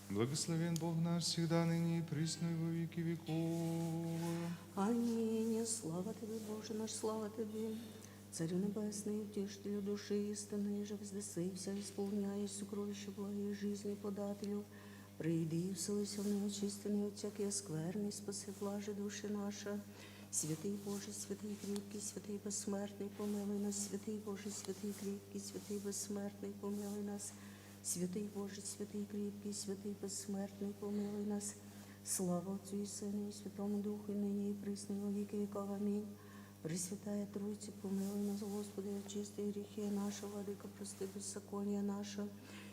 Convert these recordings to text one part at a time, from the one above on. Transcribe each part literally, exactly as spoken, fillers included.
Благословен Бог наш, всегда, ныне и присно, и во веки веков. Аминь. Слава Тебе, Боже наш, слава Тебе. Царю Небесный, утешителю души истинной, же везде вся исполняющий сокровище благой жизни подателю, приди и вселися в неочищенные от всякой скверны, спаси блажи души наши. Святый Боже, святый крепкий, святый бессмертный, помилуй нас. Святый Боже, святый крепкий, святый бессмертный, помилуй нас. Святый Боже, святый крепкий, святый бессмертный, помилуй нас. Слава Отцу и Сыну и Святому Духу, и ныне и присно, и во веки веков. Аминь. Пресвятая Троица, помилуй нас, Господи, очисти грехи наши, Владыка, прости беззаконие наше.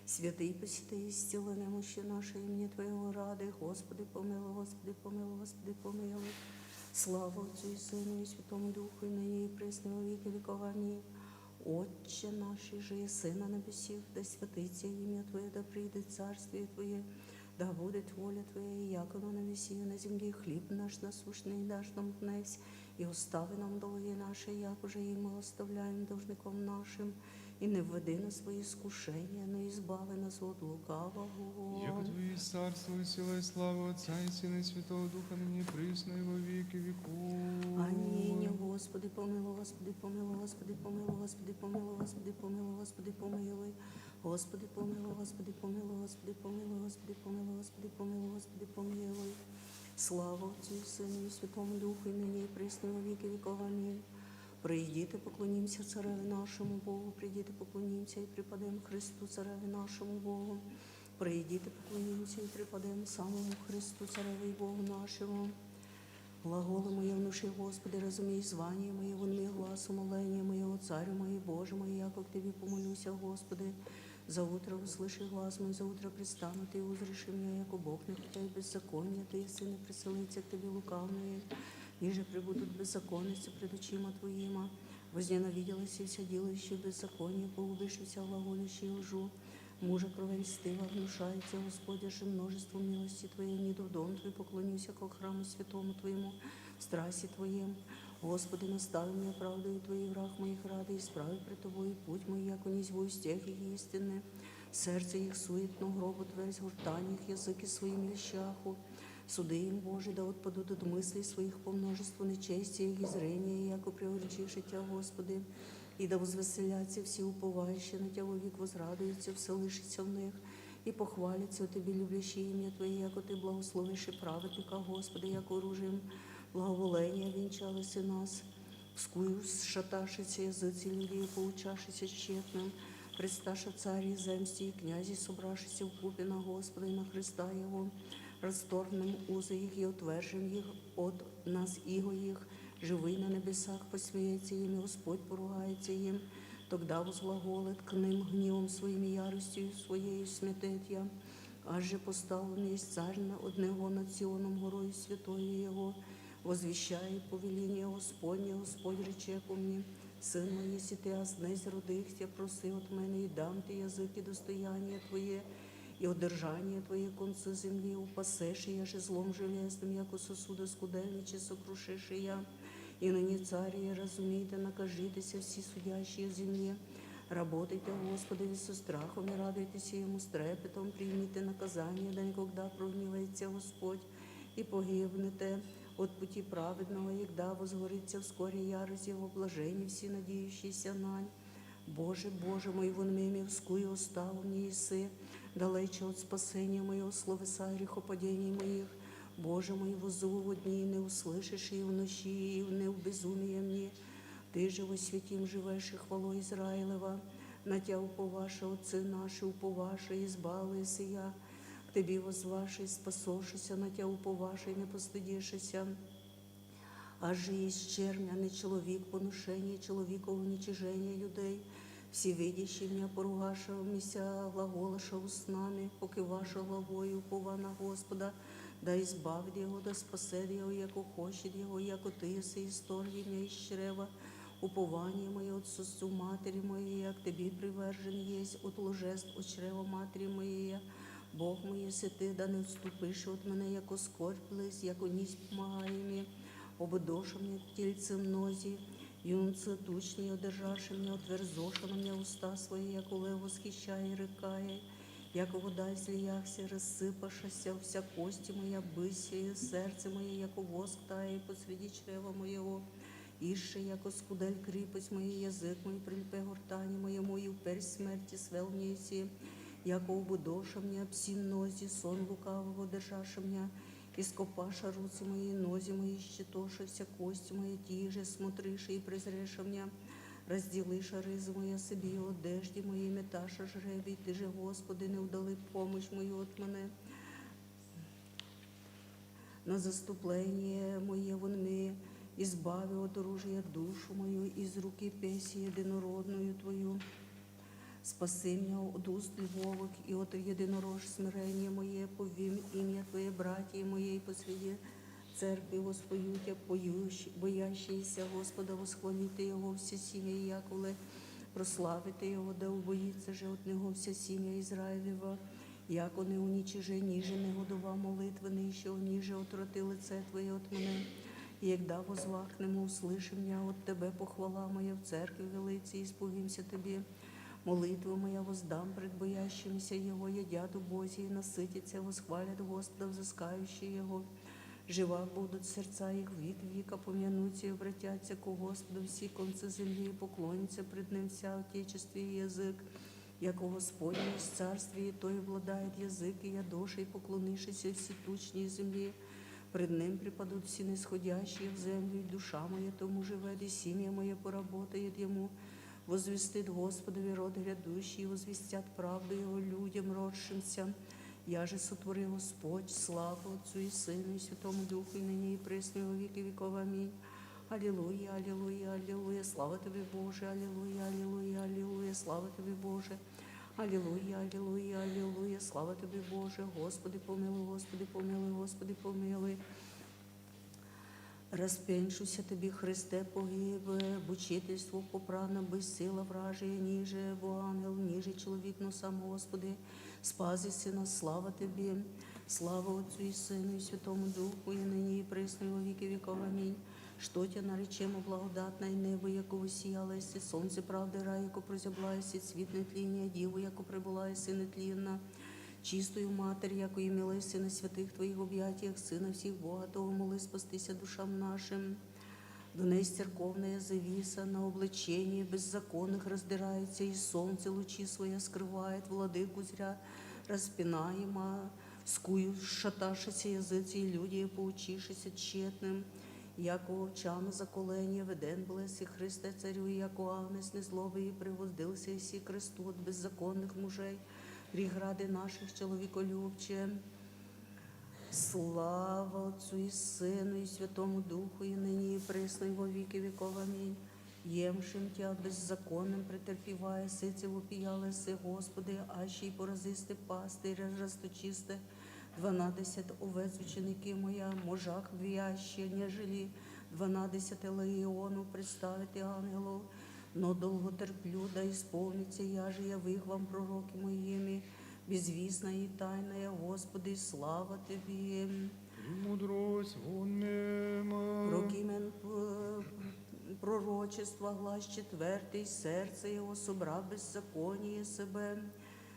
Святый, посети истины, немощи наши, имени Твоего рады, Господи, помилуй, Господи, помилуй, Господи, помилуй. Слава Отцу и Сыну и Святому Духу, и ныне и присно, и во веки веков. Аминь. Отче наш, иже еси на небесех, да святится имя Твое, да придет царствие Твое, да будет воля Твоя, яко на небеси и на земле. Хлеб наш насущный дашь нам днесь, и остави нам долги наши, як уже и мы оставляем должником нашим, и не введи нас во искушение, но избави нас от лукавого. Яко Твое есть царство, и сила, и слава Отца и Сына и Святого Духа, ныне и присно и во веки веков. Аминь. Господи, помилуй, Господи, помилуй, Господи, помилуй, Господи, помилуй, Господи, помилуй, Господи, помилуй. Господи, помилуй, Господи, помилуй, Господи, помилуй, Господи, помилуй, Господи, помилуй, Господи, помилуй. Слава Отцу и Сыну и Святому Духу, и ныне и присно и во веки веков. Аминь. Придите, поклонимся Цареве нашему Богу, придите, поклонимся и преподем Христу, Цареве нашему Богу. Придите, поклонимся и преподем самому Христу, Цареве и Богу нашему. Глаголы мои внуши, Господи, разумей звание мое, вынми глас умоления моего, Царю мой, Боже мой, яко к Тебе помолюся, Господи. За утро услыши глас мой, за утро предстану Ты, узришь меня, яко Бог, не хотя и беззаконие Ты, и сыны присылаются к Тебе лукавные, и же прибудут беззаконности пред очима Твоима. Возненавиделась и вся делающая беззаконие, погубивши вся глаголющая лжу. Мужа кровен стыва внушается, Господи же множество милости Твоей, не трудом Твоим поклонюся ко храму святому Твоему, в страсти Твоем. Господи, настави меня правдою Твоей, враг моих рады, исправи пред Тобою путь мой, яко не зеву стех их истины. Сердце их суетно, гробу твердь, гортани их языки своими льщаху. Суды им, Боже, да отпадут от мыслей своих по множеству нечестия их, и зрение яко приурочивши Тя, Господи. И да возвеселятся все уповающие на Тя вовек, возрадуются все слышащие в них, и похвалятся Тебе, любящие имя Твое, яко Ты благословишь и праведника, Господи, яко оружием благоволения венчалось и нас. Вскую сшатавшиеся языци людей, поучавшиеся тщетным, предсташа цари земсти и князи, собравшиеся вкупе на Господа и на Христа Его, расторгнем узы их и отвержем их от нас иго их, живые на небесах, посмеется ими, Господь поругается им, тогда возглаголит к ним гневом своим и яростью своею сметет я. Аже постал Он есть царь на-, одного над Сионом горою святою Его, возвещает повеление Господне. Господь рече ко мне: Сын мой, если ты ознызь родих, тя проси от Мене, и дам Ти языки достояние Твое, и одержание Твое концы земли. Упасеш я же злом железным, яко сосуды скудельниче сокрушишь я. И ныне, цари, разумейте, накажитеся все судящие земле. Работайте Господови со страхом и радуйтесь Ему с трепетом, примите наказание, да никогда прогневается Господь, и погибнете от пути праведного, и когда возгорится вскоре ярость Его, блаженны все надеющиеся на Боже, Боже мой, вон меми вскую устал мне исы, далече от спасения моего, словеса грехопадений моих. Боже мой, воззову во дни, и не услышишь, и в ночи, и не в безумие мне. Ты же во святим живешь, и хвалу Израилева. На Тя уповаша отцы наши, уповаша избавился я. Тебе воззвавший, спасовшийся, на тебя уповавший, не постыдившийся, оживись, чернь, а не человек, поношение человека, уничижение людей, всевидящий меня, поругавшимися глаголаша устнами, покиваша главою, упова на Господа, да избавит его, да спасет его, яко хочет его, яко ты еси исторгни меня из чрева, упование мое от сосцу матери моей, я к тебе привержен есть, от ложеств от чрева матери моей, я Бог мой, если ты да не отступишь от меня, яко скорбь близ, яко низь помогай мне, обыдоша мне тельце мнози, юнце тучни одержавши меня, отверзоша на меня уста свои, яко лев восхищай и рыкай, яко вода излиявши, рассыпавшася, вся кости моя бысь, и сердце мое, яко воск тая, и посреди чрева моего, ишше, яко скудель крепость моя, язык мой прилипе гортани моему, и упырь смерти свел мне еси, яко обыдоша мне пси мнози, сон лукавого одержавши меня, ископаша руцы мои, нози мои исчетоша, вся кость моя тиже, смотришь и презрешь меня, разделишь рызы мои, собью одежды мои, меташа жребий, ты же, Господи, не удали помощь мою от мене, на заступление мое вонми, избави от оружия душу мою, из руки песи единородную твою. Спаси меня от уст львовых и от единорож смирение мое, повим имя Твое, братья мои, посреди церкви воспою Тебя, поющ-, боящиеся Господа восхвалит Его, все семьи Якова прославит Его, да убоится же от Него вся семья Израилева, яко не уничижи ниже Негодова молитвы, но еще ниже отврати лице Твое от мене. Егда возвахнем, услыши меня, от Тебе похвала моя в церкви велится, исповимся Тебе. Молитва моя воздам пред боящимися Его, едят обозе и насытятся, восхвалят Господа взыскающие Его. Живак будут сердца их век века, помянутся и обратятся ко Господу все концы земли, и поклонятся пред Ним вся отечество и язык, яко Господне есть царствие, и То обладает язык, и я души, и поклонившиеся все тучни земли. Пред Ним припадут все нисходящие в землю, и душа моя Тому живет, и семя мое поработает Ему. Возвестит Господови род грядущий, и возвестят правду Его людям, родшимся. Я же сотвори Господь, слава Отцу и Сыну и Святому Духу, и ныне и пресно, и во веки веков. Аминь. Аллилуйя, аллилуйя, аллилуйя, слава Тебе, Боже, аллилуйя, аллилуйя, аллилуйя, слава Тебе, Боже. Аллилуйя, аллилуйя, аллилуйя, слава Тебе, Боже. Господи, помилуй, Господи, помилуй, Господи, помилуй. Распеншуся Тобі, Христе, погиб, бучительство поправно быть, сила вражия ниже, бо ангел ниже человек, но сам Господи, спаси сына, слава Тобі. Слава Отцу и Сыну и Святому Духу, и ныне и пресно и во веки веков. Аминь. Что Тя наречем, о благодатное небо, яко воссияло еси, солнце правды рая, яко прозябла еси, цвіт нетління, Діво, яко прибыла еси нетлінна, чистую Матерь, яко имела еси на святых Твоих объятиях, Сына всех Бога Того, моли спастися душам нашим. Днесь церковная завеса на облачении беззаконных раздирается, и солнце лучи своя скрывает, владыку зря распинаема, скую шаташися языци, и люди поучившися тщетным. Яко овчам заколение веден был еси, Христе Царю, яко агнец незлобы и пригвоздился еси кресту от беззаконных мужей, грех ради наших человеколюбче. Слава Отцу и Сыну и Святому Духу, и ныне и пресно и во веки веков. Аминь. Емшим Тя беззаконным претерпевая, сыци вопиял еси, Господи, аще и поразисты пастыря, расточисты двенадцать овец ученики моя, можах вяще, нежели двенадцать легионов представит и ангелов, но долго терплю, да исполнится, яже явих вам пророки моими, безвестное и тайное, Господи, слава Тебе. Премудрость вон мема. Прокимен п-, пророчество, глаз четвертый, сердце его собра беззаконие себе,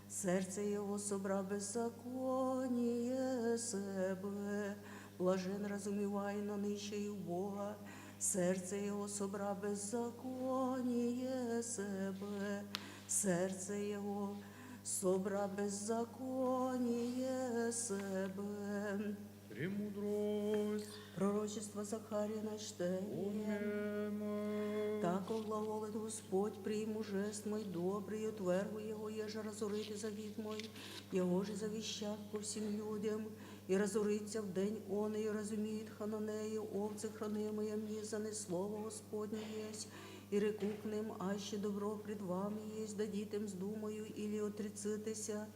сердце его собра беззаконие себе. Блажен разумевай на нищее и убога, сердце его собра беззаконие себе, сердце его собра беззаконие себе. Премудрость. Пророчество Захария на чтение. Помема. Так глаголит Господь, преемужеств мой добрый, и отвергну его, еже разорит и завет мой, его же завещах ко всем людям, и разорится в день он, и разумеет Хананея, овцы хранимые мнизаны, слово Господне есть, и реку к ним, аще добро пред вами есть, дадит им с думою или отрицитеся,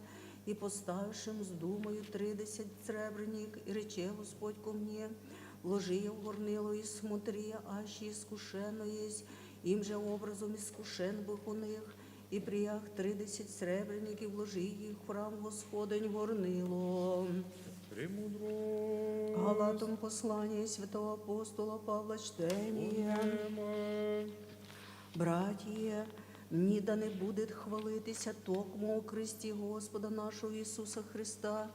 и поставившим с думою тридесять сребреник, и рече Господь ко мне, вложи в горнило и смотри, аще искушено есть, им же образом искушен быхуных, и приях тридесять сребреник, и вложи их в храм Господень горнило. Премудрость. Галатам послание святого апостола Павла чтение. Братья, не да не будет хвалитеся токмо о кресте Господа нашего Иисуса Христа,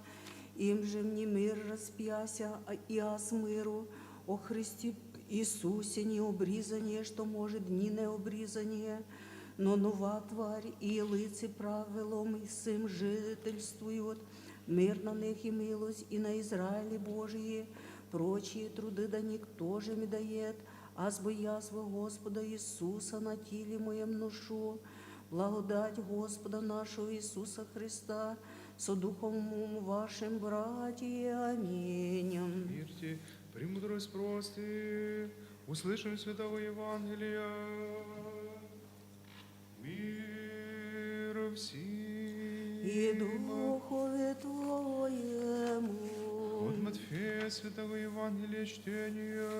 им же мне мир распяся, а и аз миру, о Христе Иисусе не обрезание, что может не на обрезание, но нова тварь, и лице правилом и сим жительствуют, мир на них и милость, и на Израиле Божие, прочие труды да никто же не дает, аз бы язвы Господа Иисуса на теле моем ношу, благодать Господа нашего Иисуса Христа со духом вашим, братья. Аминь. Верьте, премудрость прости, услышим Святого Евангелия. Мир всем. И духове твоему. От Матфея Святого Евангелия чтение.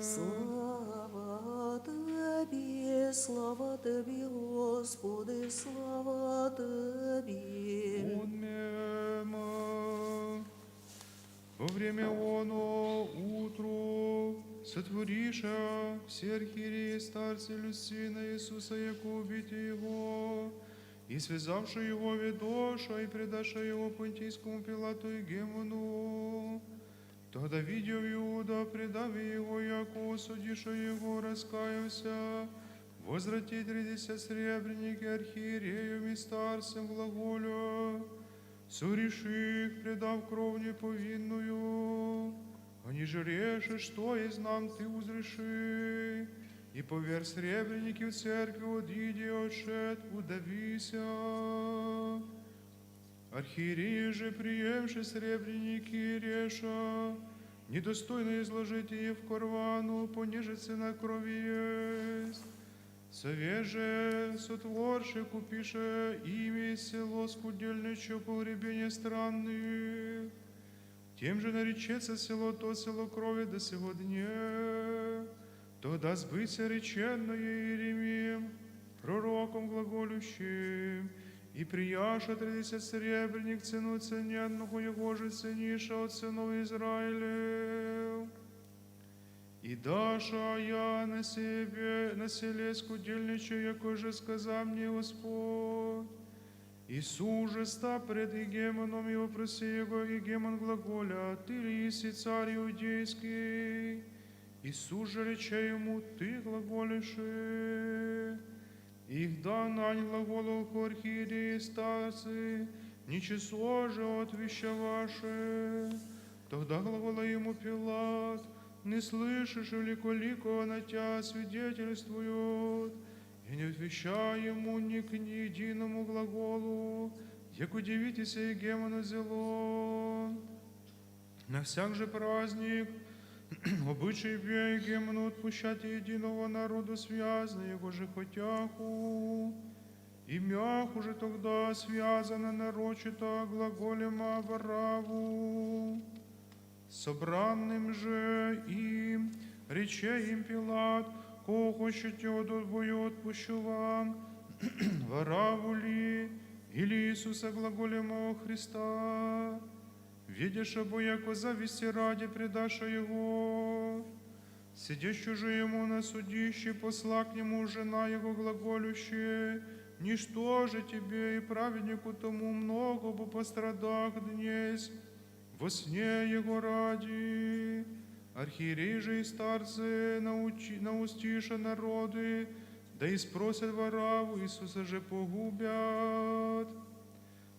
Слава Тебе, слава Тебе, Господи, слава Тебе. Во время оно утру сотвориша все архиереи и старцы люсина Иисуса, яко убить Его, и связавши Его, ведоша и предаша Его Понтийскому Пилату и Гемону. Тогда, видев Иуда, предав Его, яко осудиша Его, раскаявся, возвратить тридесять сребреник архиереям и старцам, глаголя: «Сореши их, предав кровь неповинную. Они же решат, что есть нам, Ты узреши». И поверг сребреники в церкви, одиди, отшед, удавися. Архиереи же, приемши сребреники, реша недостойно изложить их в корвану, понеже цена крови есть. Совет же сотворши, купиша ими село скудельничье, погребение странных. Тем же наречется село то село крови до сего дня. Тогда сбыться реченное Иеремией пророком, глаголющим: «И прияша тридесять сребреник цену цененного, его же цениша от сынов Израилев. И даша я на себе, на селе скудельничье, яко же сказал мне Господь». Иисус же став пред Игемоном и вопроси Его. Игемон глаголя: «Ты ли иси царь иудейский?» Иисус же рече Ему: «Ты глаголишь». Их да нань глаголу архиереи и старцы, ничего же отвечавши. Тогда глагола Ему Пилат: «Не слышишь ли, кулико на Тебя свидетельствуют?» И не отвечай Ему ни к единому глаголу, як удивитеся Игемону зело. На всяк же праздник обычай бе Игемену отпущать единого народу связанный его же хотяху. И мяху же тогда связана нарочито глаголема Вараву. Собранным же и рече им Пилат: «Кого хочете, отдаю, отпущу вам, Вараву ли, или Иисуса глаголемого Христа?» Видишь, обояко зависти ради предаша Его. Сидящий же Ему на судище посла к Нему жена Его, глаголющая: «Ничто же Тебе и праведнику тому много бы пострадах днесь во сне Его ради». Архиереи же и старцы научи-, наустиша народы, да и спросят Вараву, Иисуса же погубят.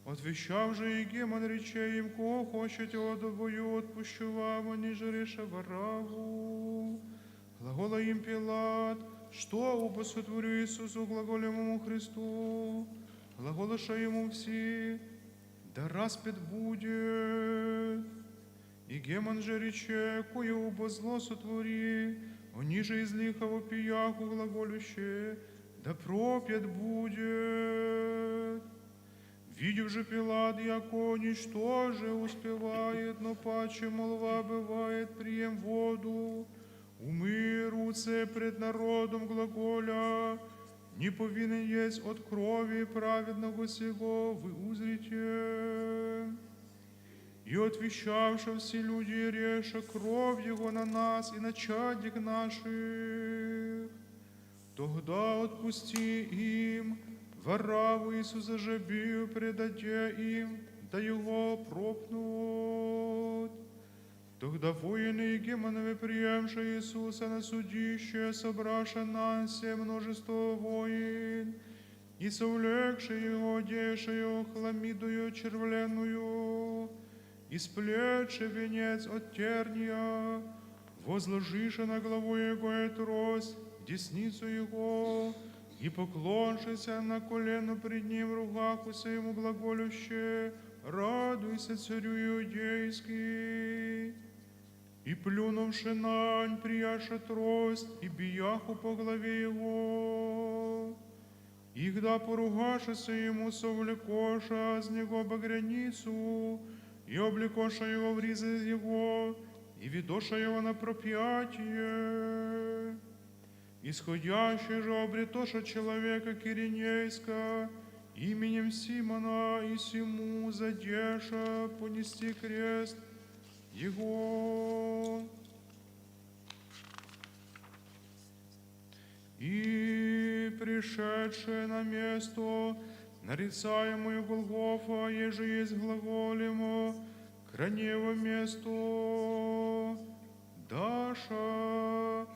Отвечав же Игемон, рече им: «Кого хочете, отдаю, отпущу вам». Они же реша Вараву. Глагола им Пилат: «Что убо сотворю Иисусу глаголемому Христу?» Глаголаша ему все: «Да распят будет». И Гемон же рече: «Кое убо зло сотвори, они же из лихого пияху глаголюще: да пропят будет». Видев же Пилат, яко ничто же успевает, но паче молва бывает: «Прием воду, умой руце пред народом», глаголя: «Не повинен есть от крови праведного сего, вы узрите». И отвечавши все люди: «Реша кровь Его на нас и на чадях наших». Тогда отпусти им Варавву, Иисуса же бив предаде им, да Его пропнут. Тогда воины Гемоновы, приемшие Иисуса на судилище, собравши на все множество воин, и совлекши Его одеждою хламиду червленную, и сплетши венец от терния, возложивши на главу Его и трость десницу Его, и поклонившися на колено пред Ним, в руках у Своих глаголюще: «Радуйся, Царю Иудейский!» И плюнувши нань, прияша трость и бияху по главе Его. И когда поругавшися Ему, совлекоша с Него багряницу, и облекоша Его в ризы Его, и ведоша Его на пропятие. Исходящие же обретоша человека киринейска именем Симона, и сему задеша понести крест Его. И пришедшие на место, нарицаемое Голгофа, еже есть глаголемо кранево место, даша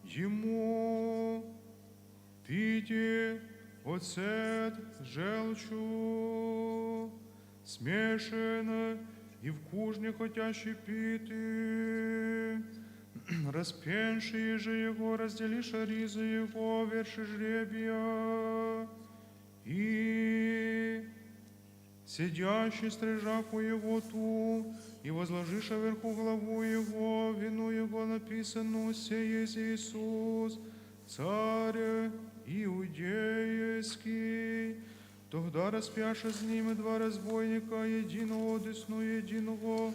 Ему: «Пейте оцет с желчью смешанный, и всякий, хотящий пить». Распявшие же Его разделиша ризы Его, верши жребия, и сидящий в стрижах у Его ту, и возложивши вверху главу Его, вину Его написано: «Сей есть Иисус, Царь Иудейский». Тогда распявши с Ним два разбойника, единого одесную, единого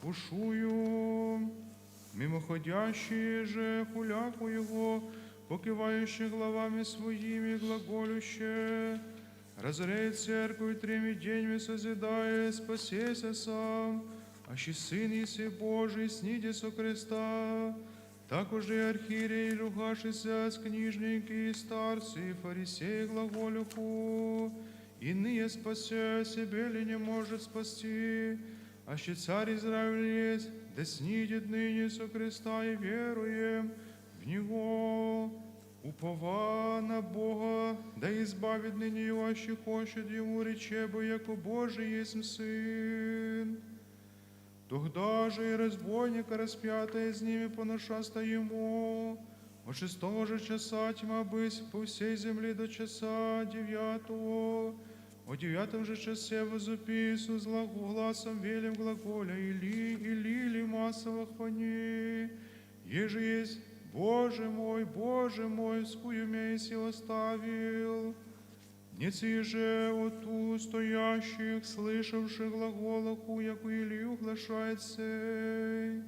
пустую. Мимоходящие же, хулику Его, покивающие главами своими, глаголюще: «Разоряет церковь, третий день созидает, спасеся сам, аще Сын Божий снидет со креста». Так же и архиерей, ругавшися, с книжники, и старцы, и фарисеи глаголюку: «Иные спасет себе ли не может спасти, аще Царь Израиль есть, да снидет ныне со креста, и веруем в Него, уповая на Бога, да избавит ныне Его, аще хочет Ему, рече бы, яко Божий есть Сын». Тогда же и разбойника, распятого с ними, поношаста Ему. От шестого же часа тьма бысь по всей земле до часа девятого. О девятом же часе возопи Иисус гла-, гласом велим глаголя: «Илии, Илии, лема савахфани?» Еже есть: «Боже мой, Боже мой, вскую мя Иси оставил?» Неци же от ту стоящих, слышавших глаголаху, яку Илию глашает сей.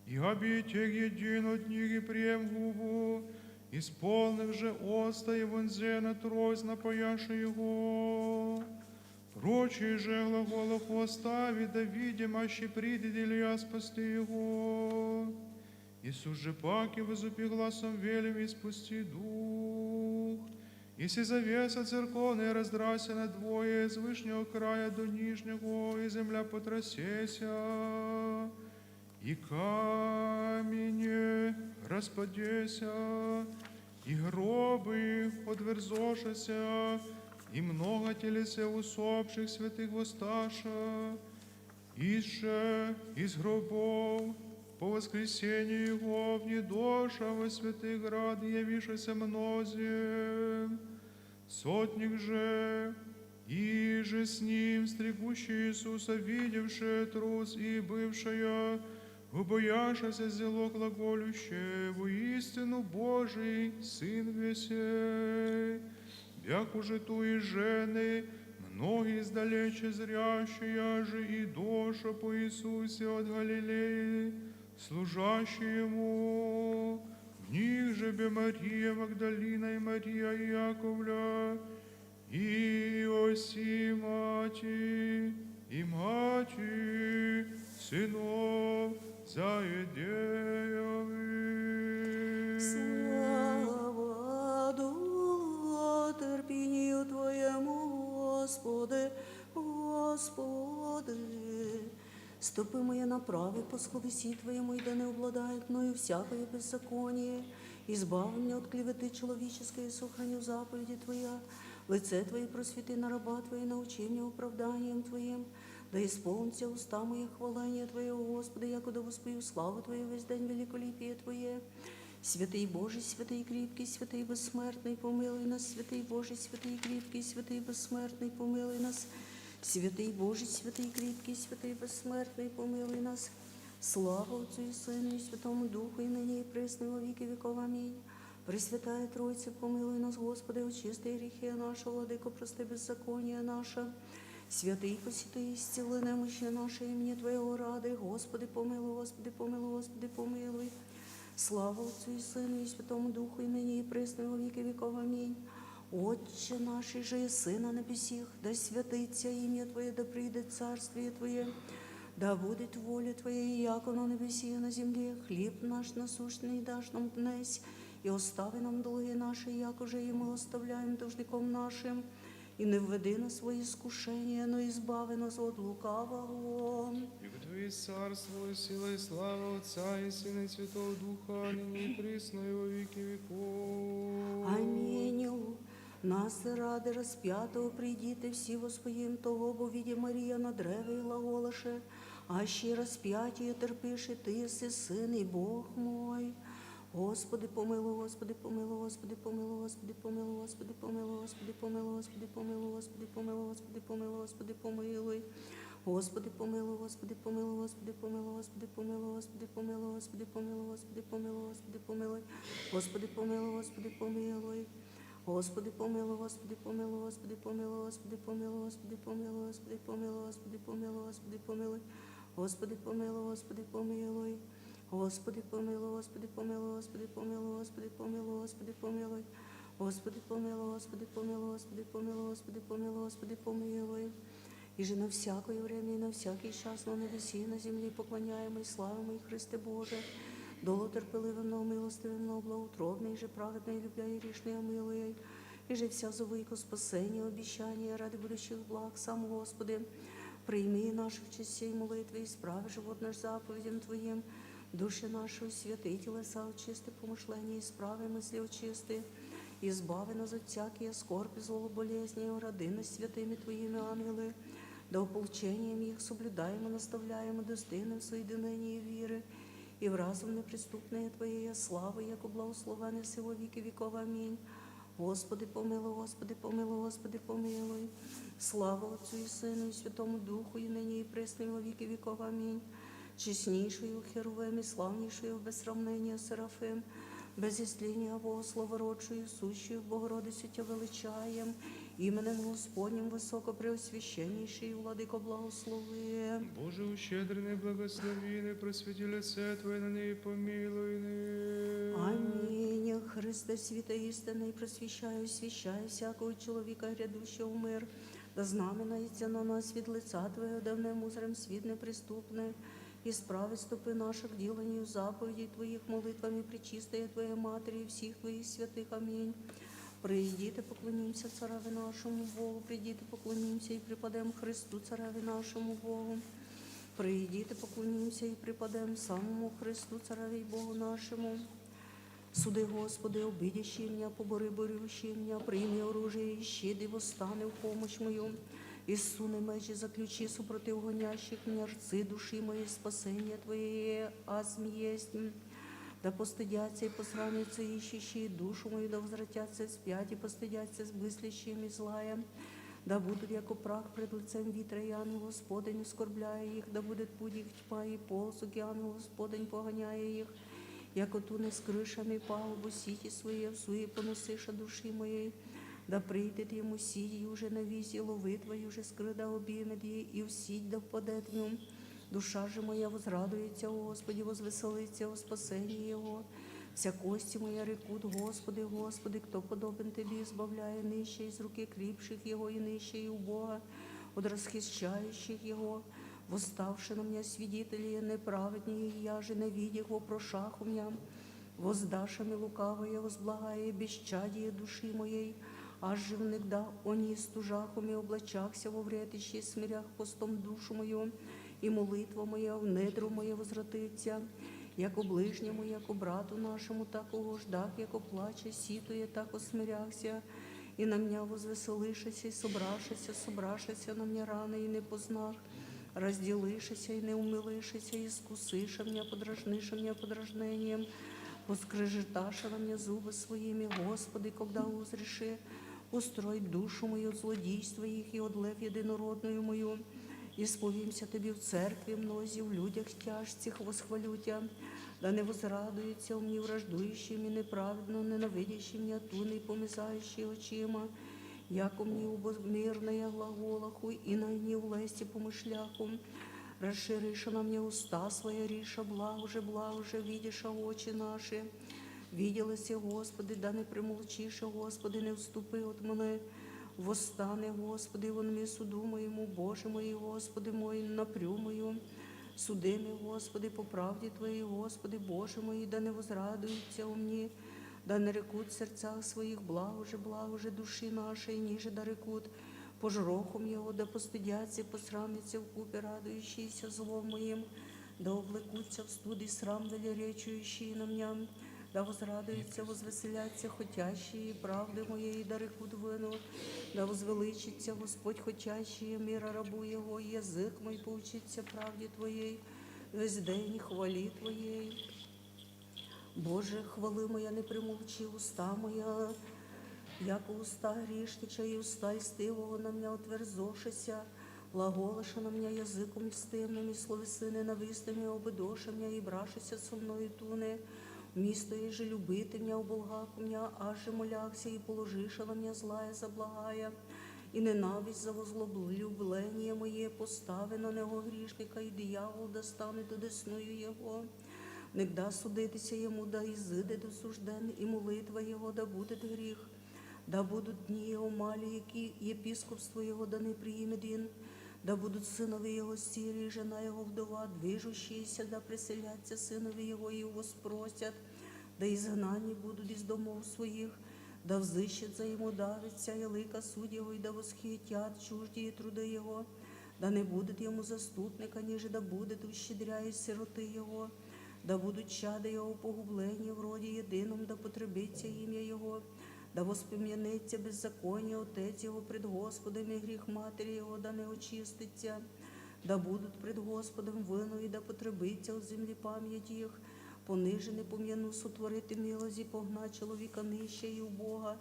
И обитек один от них и прием губу, исполнив же оста и вонзена трость напояша его. Прочие же глаголаху остави, да видим, аще придет Илия спасти его. Иисус же паки возопи гласом велим: «Испусти дух». И вся завеса церковная раздрася на двое, с вышнего края до нижнего, и земля потрясеся, и камень распадеся, и гробы отверзошися, и много телесе усопших святых восставших, исше из гробов По воскресении Его, внедошам во святый град, явившийся многим, сотник же, и же с Ним, стригущий Иисуса, видевшая трос и бывшая убоявшаяся, зело глаголющая: «Воистину Божий Сын весей». Бяку же туи жены, многие издалече зрящие же и доша по Иисусе от Галилеи, служащие Ему. В них же бе Мария Магдалина и Мария Иаковля, и Иосия мать, и мать сынов Завидеевых. Слава Духу, терпению Твоему, Господи, Господи. Ступи моя направи по склонности Твоему, и да не обладает мною всякое беззаконие. Избави меня от клеветы человеческой, и сохраню заповеди Твоя. Лице Твои просвети на раба Твои, научи меня оправданием Твоим. Да исполнится уста моих хваление Твоего, Господи, якуда воспою славу Твою весь день, великолепие Твое. Святый Божий, святый крепкий, святый бессмертный, помилуй нас. Святый Божий, святый крепкий, святый бессмертный, помилуй нас. Святый Божий, святый крепкий, святый бессмертный, помилуй нас. Слава Отцу и Сыну и Святому Духу, и ныне и пресно и во веки веков. Аминь. Пресвятая Троица, помилуй нас, Господи, очисти грехи наши, Владыко, прости беззаконие наше. Святый, посети, исцели немощи наши имени Твоего ради. Господи, помилуй, Господи, помилуй, Господи, помилуй. Слава Отцу и Сыну и Святому Духу, и ныне и пресно и во веки веков. Аминь. Отче наш, иже еси на небесех, да святится имя Твое, да придет Царствие Твое, да будет воля Твоя, яко на небесе и на земле. Хлеб наш насущный дашь нам днесь, и остави нам долги наши, як уже и мы оставляем должником нашим, и не введи нас во искушение, но избави нас от лукавого. Ибо Твое царство, и сила, и слава Отца и Сына и Святого Духа, ныне и пресно и во веки веков. Аминь. Нас ради распятого придите все воспоим, того бо види Мария на древе и глаголаше: «Аще распятие терпишь, и Ты еси Сын и Бог мой». Господи, помилуй, Господи, помилуй, Господи, помилуй, Господи, помилуй, Господи, помилуй, Господи, помилуй, Господи, помилуй, Господи, помилуй, Господи, помилуй. Господи, помилуй, Господи, помилуй, Господи, помилуй, Господи, помилуй, Господи, помилуй, Господи, помилуй, Господи, помилуй. Господи, помилуй, Господи, помилуй. Господи, помилуй, Господи, помилуй, Господи, помилуй, Господи, помилуй, Господи, помилуй, Господи, помилуй, Господи, помилуй. Господи, помилуй, Господи, помилуй. Господи, помилуй, Господи, помилуй, Господи, помилуй, Господи, помилуй, Господи, помилуй. Господи, помилуй, Господи, помилуй, Господи, помилуй, Господи, помилуй, Господи, помилуй. И же на всякое время и на всякий час на небесе и на земле поклоняемый, славимый Христе Боже, долго терпеливый, но милостивый, но благоутробный, и же праведный, любя и грешный, милуй, и же вся зову ко спасению, обещание ради будущих благ сам, Господи, прими наши в честь сей молитвы, исправи живот наш заповедям Твоим, души наши усвяти, телеса очисти, помышления исправи, мысли очисти, избави нас от всякие скорби, злобу, болезни, и роди нас святыми Твоими ангелы, да ополчением их соблюдаем и наставляем и достигнем соединения веры и в разум неприступные Твоей славы, яко благословен еси во веки веков. Аминь. Господи, помилуй, Господи, помилуй, Господи, помилуй. Слава Отцу и Сыну и Святому Духу, и ныне и пресно и во веки веков. Аминь. Честнейшую Херувим и славнейшую без сравнения Серафим, без истления во Слово родшую, сущую Богородицу Тебя величаем, именем Господним высокопреосвященнейший Владыко, благослови. Боже, ущедренный, благослови, и просвети лице Твое на них, помилуй их. Аминь. Христе, свет истины, просвещай, освещай всякого человека, грядущего мир, да знаменуется на нас свет лица Твоего, да в нем узрим свет неприступный, исправи стопы наши к деланию заповедей Твоих, молитвами Пречистой Твоей Матери и всех Твоих святых. Аминь. Придите, поклонимся Цареве нашему Богу, придите, поклонимся и преподем Христу, Цареве нашему Богу. Придите, поклонимся и преподем самому Христу, Цареве и Богу нашему. Суди, Господи, обидящие меня, побори борющие меня, прими оружие и щит, и восстань в помощь мою. И суны мечи заключи супротив гонящих, не рци души моей, спасение Твое азм есть. Да постыдятся и посрамятся ищущие душу мою, да возвратятся вспять и постыдятся мыслящие злая. Да будут яко прах пред лицем ветра, и ангел Господень оскорбляя их, да будет путь их тьма, и ползут, и ангел Господень погоняя их, яко туннес крышами палубу сети своей в суе понасыша души моей. Да придет ему сеть уже на визе, ловы Твои уже скрыта объемет ей, и в сеть да впадет в нем. Душа же моя возрадуется о Господе, возвеселится о спасении Его. Вся кости моя рекут: Господи, Господи, кто подобен Тебе, избавляя нищего из руки крепких его, и нищего и убогого от расхищающих его? Восставши на меня свидетели неправедные, я же на виде их вопрошах у меня. Воздашами лукавые возблагая бесчадие души моей, аж же внегда они стужахуми облачахся во вретище, смирях постом душу мою, и молитва моя в недру моя возвратится. Яко ближнему, яко брату нашему, так угождак, яко плача ситуя, так усмиряхся, и на меня возвеселишася, и собрашася, собрашася на меня раны, и не познах, разделишася, и не умилишася, искусыша меня, подражныша меня подражнением, поскрежеташа на меня зубы своими. Господи, когда узришь, устрой душу мою от злодейства их и от лев единородную мою. Исповемся Тебе в церкви мнозе, в людях тяжких восхвалю Тебя. Да не возрадуется ум не враждующим и неправедно ненавидящим меня ту не помизающий очима, яко мне убо мирная глаголаху, и на не власти помышляху. Расширишь на мне уста своя, риша благ уже, благ уже видишь, а очи наши. Виделась, Господи, да не примолчишь, Господи, не уступи от мене. Восстане, Господи, вон мне суду моему, Боже мой, Господи мой, напрю мою. Судеми, Господи, по правде Твоей, Господи, Боже мой, да не возрадуется у мне, да нарекут в сердцах своих: благо же, благо же души нашей, ниже да рекут: пожрохум его, да постыдятся и посрамятся вкупе радующиеся злом моим, да увлекутся в студ и срам велеречующие на меня. Да возрадуются, возвеселятся хотящие правды моей, да рекут вину. Да возвеличится Господь хотящие мира рабу Его, язык мой поучится правде Твоей, весь день хвали Твоей. Боже, хвалы моя, не примолчи уста моя, яко уста грешнича и уста истывого на меня утверзошися, глаголаша на меня языком истымным и словесы ненавистными обыдоша меня и брашися со мною туне, вместо еже любит меня, уболгак меня, аже моляхся и положиша на меня злая за благая, и ненависть за возлюбление мое постави на него грешника, и дьявол достанет одесную его. Нигда судитися ему да изыдет осужден, и молитва его да будет грех. Да будут дни его мали, и ки-, епископство его да не приимет ин. Да будут сыновья его сирии, жена его вдова, движущиеся да преселятся сыновья его, и его спросят, да изгнание будут из домов своих. Да взыщет за ему Давид вся ялыка судья его, и да восхитят чуждые труды его. Да не будет ему заступника, ниже да будет ущедряясь сироты его. Да будут чада его погубления в роде едином, да потребится имя его. Да воспомянется беззаконие отец его пред Господом, и грех матери его да не очистится. Да будут пред Господом вину, и да потребится от земли память их. Пониженный помяну сотворит и милость, и погнать человека нищего и убогого,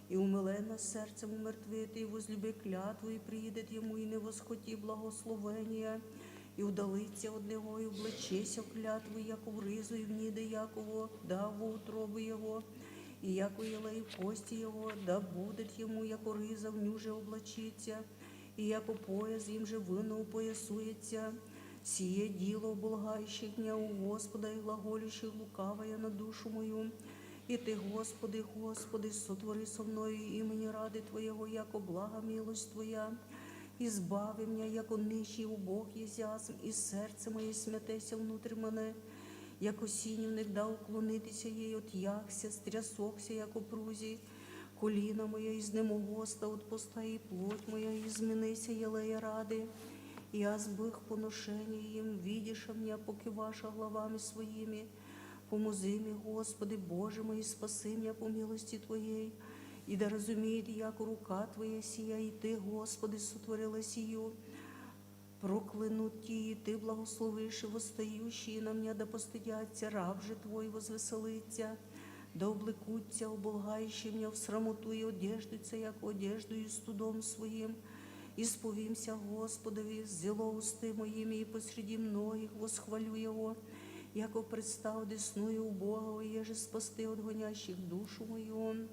и умиленно сердцем умертвит, и возлюби клятву, и приидет ему, и не восхоти благословения, и удалится от него, и облачися в клятву, яко в рызу, и в ниды Якова, да во утробу его, и яко елей в кости его, да будет ему, яко рыза в нюже облачится, и яко пояс им же вынул поясуется. Сие дело оболгающих меня у Господа и глаголющих лукавое на душу мою. И ты, Господи, Господи, сотвори со мною имени рады Твоего, яко блага милость Твоя. Избави меня, яко нищий убог езязм, и сердце мое смятеся внутрь мене, яко синюнек да уклонитеся ей, отъяхся, стрясохся, яко прузи. Колено мое изнемогоста от поста, и плоть моя изменися елея рады. И азбых поношение им, видишь меня, покиваша главами своими. Помози мне, Господи, Боже мой, и спаси меня по милости Твоей. И да разумеет, яко рука Твоя сия, и Ты, Господи, сотворила сию. Проклянут те, и Ты благословишь, и восстающие на меня да постыдятся, раб же Твой возвеселится, да облекутся, оболгающие меня в срамоту, и одеждутся, яко одеждою стыдом своим. Исповимся Господови, зело усты моими, и посреди многих восхвалю Его, яко представ десную у Бога, еже спасти от гонящих душу мою.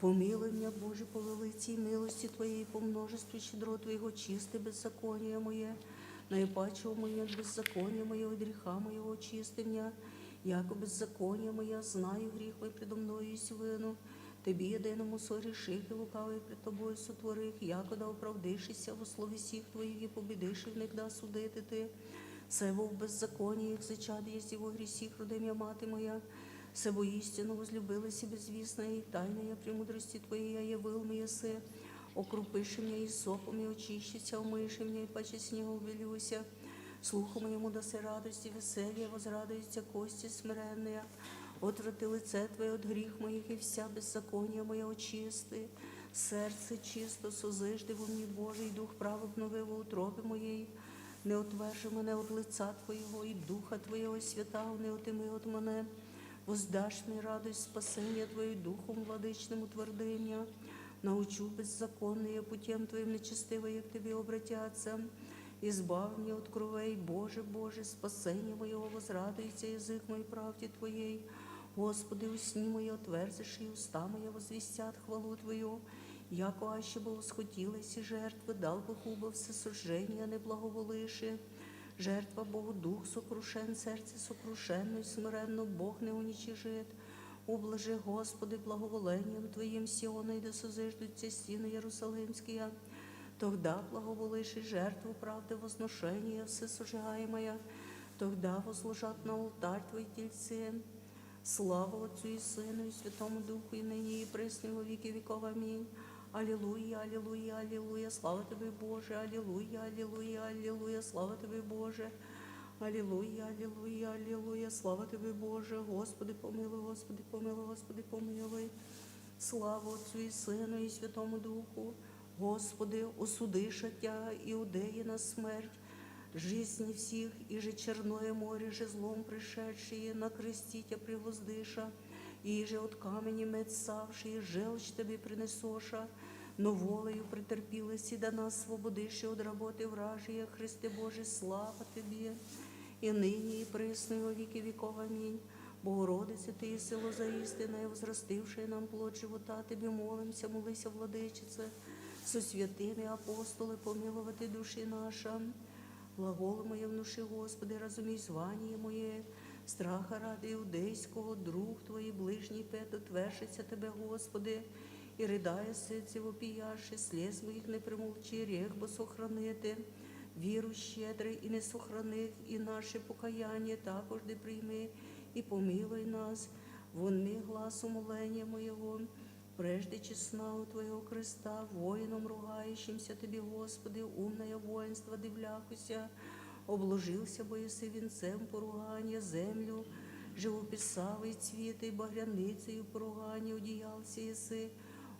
Помилуй меня, Боже, по великой милости Твоей, по множеству щедрот Твоих очисти беззаконие мое, наипаче умоет беззаконие мое, и греха моего очисти меня, яко беззаконие мое знаю, грех мой предо мною есть вину. Тебе единому согреших и лукавый пред Тобою сотворих, яко да оправдышися во слове сих Твоих и победишь, и внегда судити Ты сего в беззаконии их зачатие, сего грехих родимя мати моя, сего истину возлюбилася безвестная, и тайная премудрости Твоей я явил мне сие. Окропишь меня исопом, и очищися, умоишь меня, и паче снегом белюся. Слуху моему дасы радость и веселье, возрадуются кости смиренные. Отврати лице Твое от грех моих, и вся беззаконие мое очисти. Сердце чисто созыжди во мне, Боже, и дух прав обнови во утробе моей. Не отвержи мене от лица Твоего, и Духа Твоего Святаго не отыми от мене. Воздашь мне радость спасения Твоей Духом Владычным утверди меня. Научу беззаконные путем Твоим, нечестивые к Тебе обратятся. Избавь меня от кровей, Боже, Боже, спасение моего, возрадуется язык мой правде Твоей. Господи, усни мои отверзыши, и уста моя возвестят хвалу Твою. Яко аще бы восхотилась и жертвы, дал бы хубов всесожжения, не благоволишь. Жертва Богу дух сокрушен, сердце сокрушенно и смиренно Бог не уничижит. Ублажи, Господи, благоволением Твоим Сиона, и да созыждутся стены Иерусалимские. Тогда благоволишь и жертву правды возношения всесожигаемая, тогда возложат на алтарь Твои тельцы. Слава Отцу и Сыну и Святому Духу, и ныне и присно и во веки веков. Аминь. Аллилуйя, аллилуйя, аллилуйя, слава Тебе, Боже, аллилуйя, аллилуйя, аллилуйя, слава Тебе, Боже. Аллилуйя, аллилуйя, аллилуйя, слава Тебе, Боже. Господи, помилуй, Господи, помилуй, Господи, помилуй. Слава Отцу и Сыну и Святому Духу. Господи, осудиша Тя иудеи на смерть жизни всех, и же Черное море жезлом пришедшие на кресте Тя пригвоздиша, и же от камени меч савшие желчь Тебе принесоша, но волею претерпилась и до нас свободишь от работы вражьей, Христе Божий, слава Тебе. И ныне, и присно, и во веки веков. Аминь. Богородица Ты, и село за истинное, возрастившая нам плод живота, Тебе молимся, молися, Владычица, со святыми апостолы помиловать души наша. Глаголы мои внуши, Господи, разуми звание мое, страха ради иудейского, друг Твои ближний пет, отвержися Тебе, Господи, и рыдая сыци вопияши, слез моих не примолчи, рех бы сохранити, виру щедрый и не сохранив, и наше покаяние також да прими, и помилуй нас, вунми глас умоления моего, прежде честна у Твоего креста, воином ругающимся Тебе, Господи, умное воинство дивляхуся, обложился бы Иисус венцем поругания, землю живописавый цветы багряницею поругания удеялся Иисус,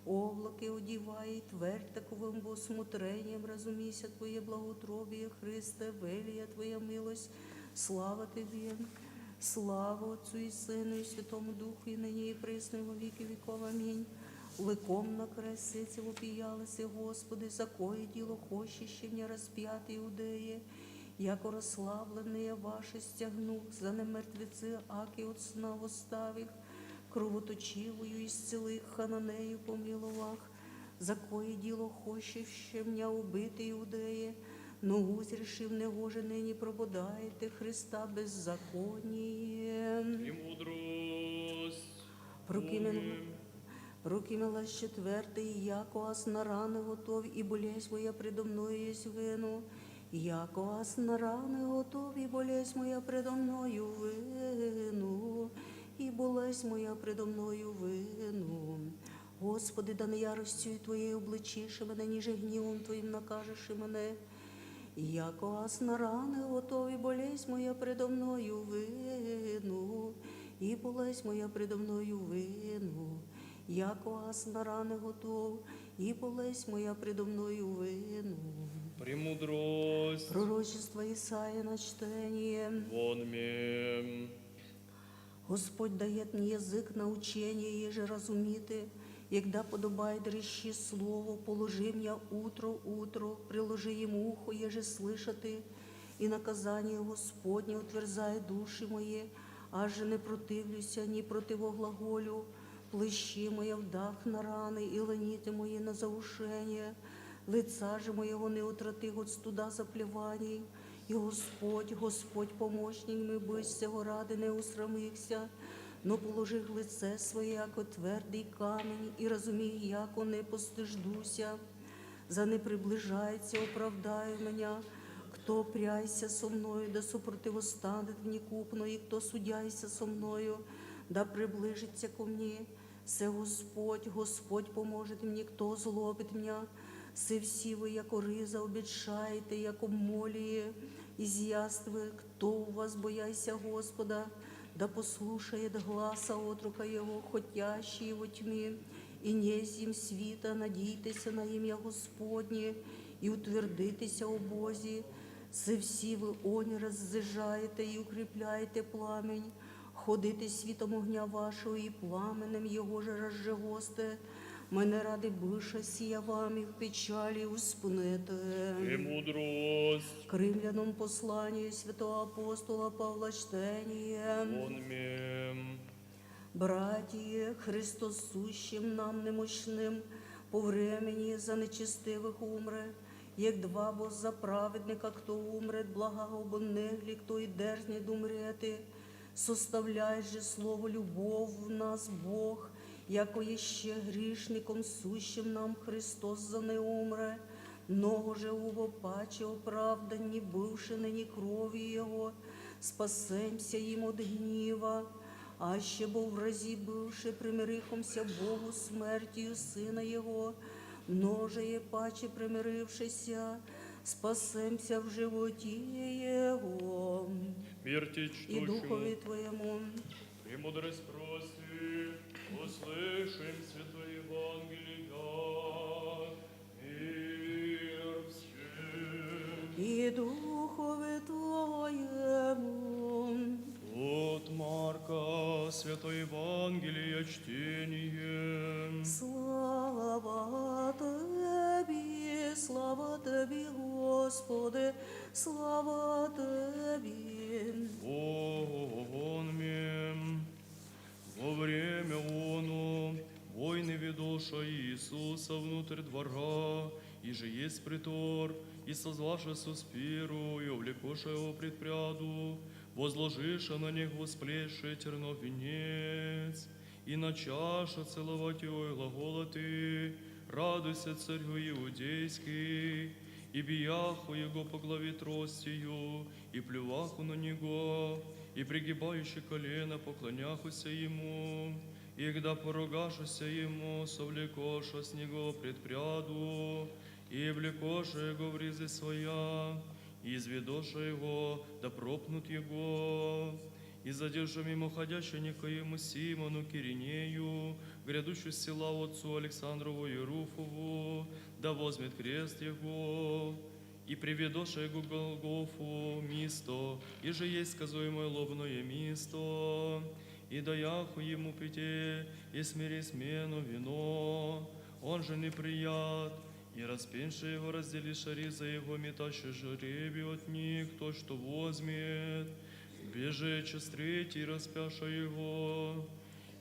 облаке удевай твердь таковым бы усмотрением, разумися Твое благоутробие, Христе, велия Твоя милость, слава Тебе. Слава Отцу и Сыну и Святому Духу, и ныне и присно и во веки веков. Аминь. Лыком на кресте вопиялась, Господи, за кое дело хочешь мне распятый иудеи, яко расслабленные ваши стягнув, за не мертвецы, аки от сна восставих, кровоточивую исцелих, хананею помиловах, за кое дело хочешь меня убить, иудеи, но узришь и в негоже ныне пробудает и Христа беззаконие. И мудрость. Прокимен. Прокимелась четвертый, яко ас на раны готов, и болезнь моя предо мною есть вину. Яко ас на раны готов, и болезнь моя предо мною вину. И болезнь моя предо мною вину. Господи, да не яростью Твоей обличишь мене, ниже гневом Твоим накажешь мене. Яко ас на раны готов, и болезнь моя предо мною вину, и болезнь моя предо мною вину, Яко ас на раны готов, и болезнь моя предо мною вынут. Премудрость. Пророчество Исаия на чтение. Вон мем. Господь дает мне язык на учение, еже разумиты, и когда подобает речи слово, положи меня утро, утро, приложи ему ухо, еже слышаты, и наказание Господне утверзай души мои, аже не противлюся, не противоглаголю, плащи моя вдах на раны, и ланиты мои на заушение, лица же моего не утрати от студа заплеваний. И Господь, Господь помощник мой, быть сего рады не усрамихся, но положи лице свое, яко твердый камень, и разумей, яко не постыждуся. За не приближается, оправдаю меня, кто пряйся со мною, да сопротивостанет мне купно, и кто судяйся со мною, да приближится ко мне. Се Господь, Господь поможет мне, кто злобит меня. Се всі ви, яко риза, обітшаєте, яко молі, ізяствы, кто у вас бояйся Господа, да послушает гласа отрока Его, хотящий во тьме, и не зим світа, надійтеся на ім'я Господнє, і утвердитеся у Бозі. Се всі ви огонь разжижаєте і укріпляєте пламень, ходите світом огня вашого і пламенем його же разжигосте. Мене ради быша сія вами в печалі успнете. Премудрость. К римлянам послание святого апостола Павла чтение. Вон мем. Братья, Христос сущим нам немощным по времени за нечестивых умре, як два бо за праведника, кто умрет, благого бо негли, кто и дерзнет умрети. Составляет же слово любовь в нас Бог, яко еще грешником сущим нам Христос за не умре, но же уго паче оправдан, не бывши ныне крови Его, спасемся им от гнева, аще бо в рази бывши примирившимся Богу смертью Сына Его, но же и паче примирившися, спасемся в животе Его. Смерти и чтущему. Духови Твоему. Премудрость прости, услышим Святое Евангелие, мир всем. И Духови Твоему. От Марка Святое Евангелие чтение. Слава Тебе, слава Тебе, Господи, слава Тебе. Вон мем. Во время оно войны ведоша Иисуса внутрь двора, и же есть притор, и созвавши со спиру, и увлекоша его пред пряду, возложиша на них восплесший тернов венец, и начавши целовать его, и глаголати: «Радуйся, царю иудейский!» И бияху его по главе тростью, и плюваху на него, и пригибающий колено поклонявшихся ему, и когда поругавшихся ему, совлекоша с него пред пряду, и влекоша его в ризы своя, и изведоша его, да пропнут его. И задержа мимоходящего некоему Симону Киринею, грядущего с села отцу Александрову и Руфову, да возьмет крест его, и приведоша его Голгофу, место, и же есть сказуемое лобное место, и даяху ему пите, и смири смену вино, он же не прият, и распинши его, разделиша ризы его, метающи жребий от них, то, что возьмет, бежит час третий, распяша его.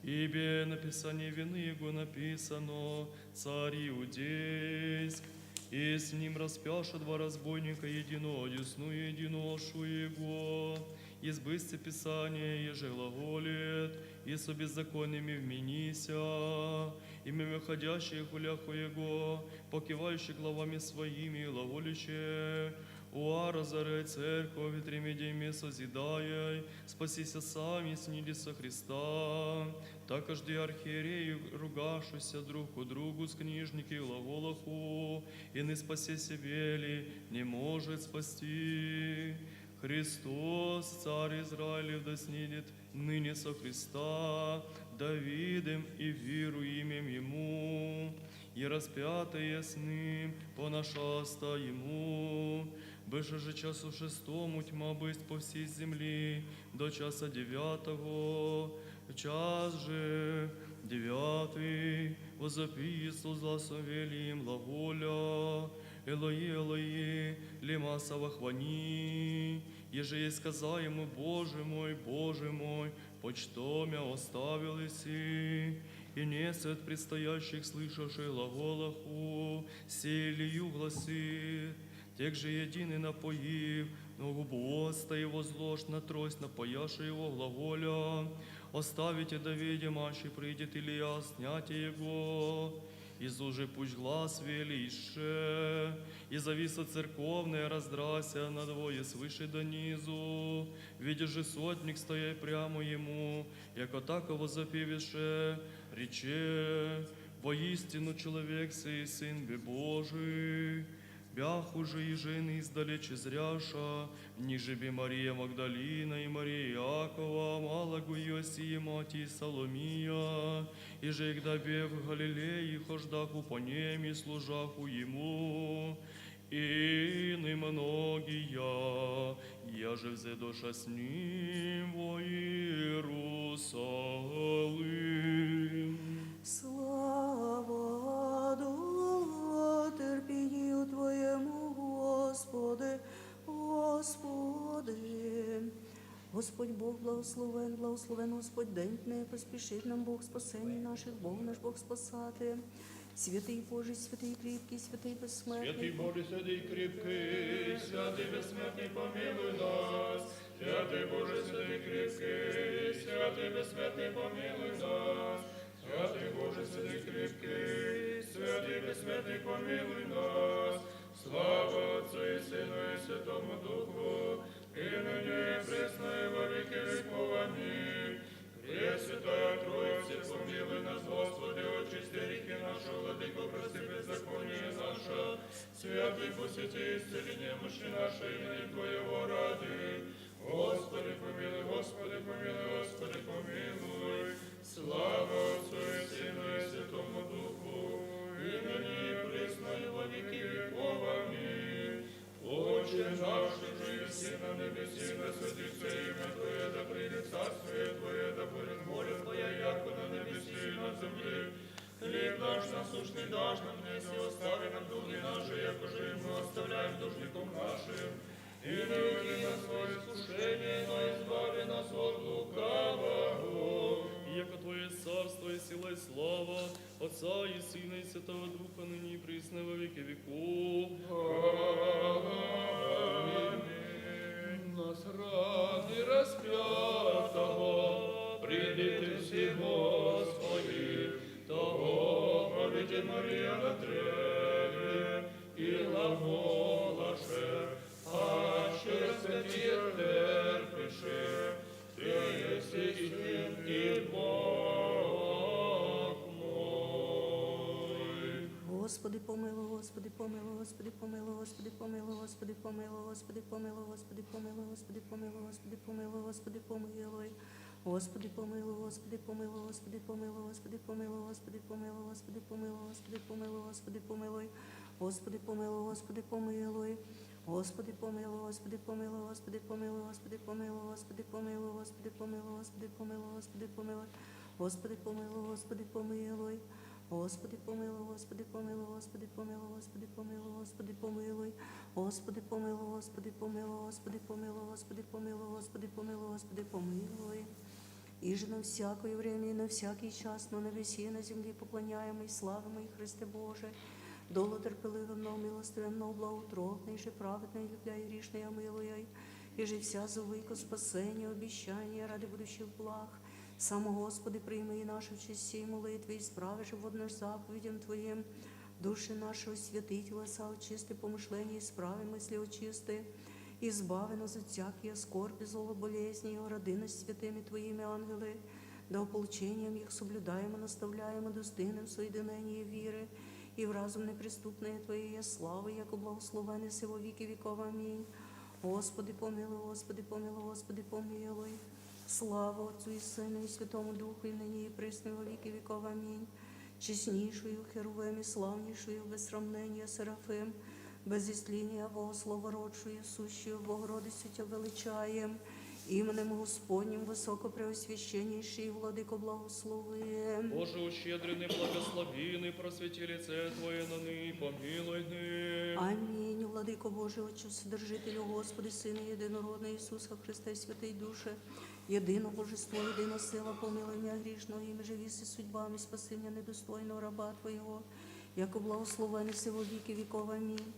Ибо написание вины его написано: «Царь иудейск». И с ним распяша два разбойника, единого одесную, единого шу его. И сбыться Писание, еже глаголит: «И со беззаконными вменися». И мимоходящие хулях его, покивающие главами своими, глаголище: «Уа разоряй церковь, и треми днями созидай, спасися сам, и снидися Христа». Так каждый архиерей, ругавшийся друг у другу с книжники, глаголаху: «И не спасеся вели, не может спасти». Христос, Царь Израилев, да снидет ныне со Христа, Давидом и веруемым Ему, и распятые с Ним поношатся Ему. Бывший же часу шестому тьма бысть по всей земли до часа девятого. В час же девятый возопи Иисус гласом велиим, глаголя: «Элои, Элои, лема савахвани?» Еже и сказал Ему: «Боже мой, Боже мой, почто мя оставил Иси?» И несет предстоящих, слышавших глаголаху, сей Илию гласит. Тех же единый напоив, но губу оста его зложь на трость напояша его, глаголя: «Оставите Давиде, аще придет Илия, снятие его». Иисус же пусть глас вели ише, и зависа церковная раздрася надвое свыше донизу. Видя же сотник, стоя прямо ему, яко таково запевише, рече: «Воистину человек сей Сын Божий». Бяху же и жены издалече зряша, ниже бе Мария Магдалина и Мария Иакова, малагу Иосия, мать и Соломия, и же их добев в Галилее, хождаху по нем и служаху Ему, и иные многие, я же взедоша с Ним во Иерусалим. Слава долу терпению Твоему, Господи, Господи. Господь Бог благословен, благословен Господь, день дней поспешит нам Бог спасения наших, Бог наш Бог Спасатель. Святый Божий, святый крепкий, святый бессмертный. Святый Божий, святый крепкий, святый бессмертный, помилуй нас. Святый Божий, святый крепкий, святый бессмертный, помилуй нас. Святый Божий, святый крепкий, святый бессмертный, помилуй нас. Слава Отцу и Сыну и Святому Духу, и ныне и присно и во веки веков. Аминь. Пресвятая Троица, помилуй нас, Господи, очисти грехи наши, Владыко, прости беззаконие наше, святый, посети, исцели немощи наши имени Твоего ради. Господи, помилуй, Господи, помилуй, Господи, помилуй. Слава Отцу и Сыну и Святому Духу, и ныне и присно и во веки веков. Аминь. Отче наш, же еси на небеси, да святится имя Твое, да придет царствие Твое, да будет воля Твоя, яко на небеси и на земле. Хлеб наш насущный дашь нам днесь, и остави нам долги наши, яко же и мы оставляем должником нашим. И не введи нас во искушение, но избави нас от лукавого. Яко Твое царство и сила и слава, Отца и Сына и Святого Духа, ныне и присно во веки веков. Аминь. Нас ради распятого приди Ты, Господи, того поведи Мария на требе и глаголаше, аще распятие терпишь, Ты еси Сын и Бог мой. Господи, помилуй, Господи, помилуй, Господи, помилуй, Господи, помилуй, Господи, помилуй, Господи, помилуй, Господи, помилуй, Господи, помилуй, Господи, помилуй, Господи, помилуй. Господи, помилуй, Господи, помилуй, Господи, помилуй, Господи, помилуй, Господи, помилуй, Господи, помилуй, Господи, помилуй. Господи, помилуй, Господи, помилуй. Господи, помилуй, Господи, помилуй, Господи, помилуй, Господи, помилуй, Господи, помилуй, Господи, помилуй, Господи, помилуй, Господи, помилуй. Господи, помилуй, Господи, помилуй. Господи, помилуй, Господи, помилуй, Господи, помилуй, Господи, помилуй, Господи, помилуй. Господи, помилуй, Господи, помилуй, Господи, помилуй, Господи, помилуй, Господи, помилуй, Господи, помилуй. И же на всякое время и на всякий час, но на веси на земли поклоняемый, славимый Христе Боже, долу терпеливый, но милостивый, но благоутробный, же праведный, любя и грешный, омилуй, и же вся зовы ко спасению, обещания ради будущих благ. Сам, Господи, прими и наши все сии молитвы, исправишь вот наш заповедям Твоим, души наши освяти, тела очисти, помышления исправи, мысли очисти. Избави нас от всякие скорби, зло, болезни, и огради нас святыми Твоими ангелы, да ополчением их соблюдаем и наставляем и достигнем соединения веры и в разум неприступные Твоей славы, яко благословен еси во веки веков. Аминь. Господи, помилуй, Господи, помилуй, Господи, помилуй. Слава Отцу и Сыну и Святому Духу, и ныне и присно во веки веков. Аминь. Честнейшую херувим и славнейшую без сравнения серафим, без истления во слово родшую, сущую Богородицу Тебя величаем, именем Господним высокопреосвященнейший Владыко благословим. Боже, ущедренный, благословенный, просвети лице Твое на ныне, помилуй ныне. Аминь. Владыко Боже, Отче Вседержителю, Господи, Сыне Единородный Иисуса Христа и Святой Душе, едино Божество, едино Сила, помилуй меня грешного, и живи со судьбами, спаси меня недостойного раба Твоего, яко благословен и во веки веков. Аминь.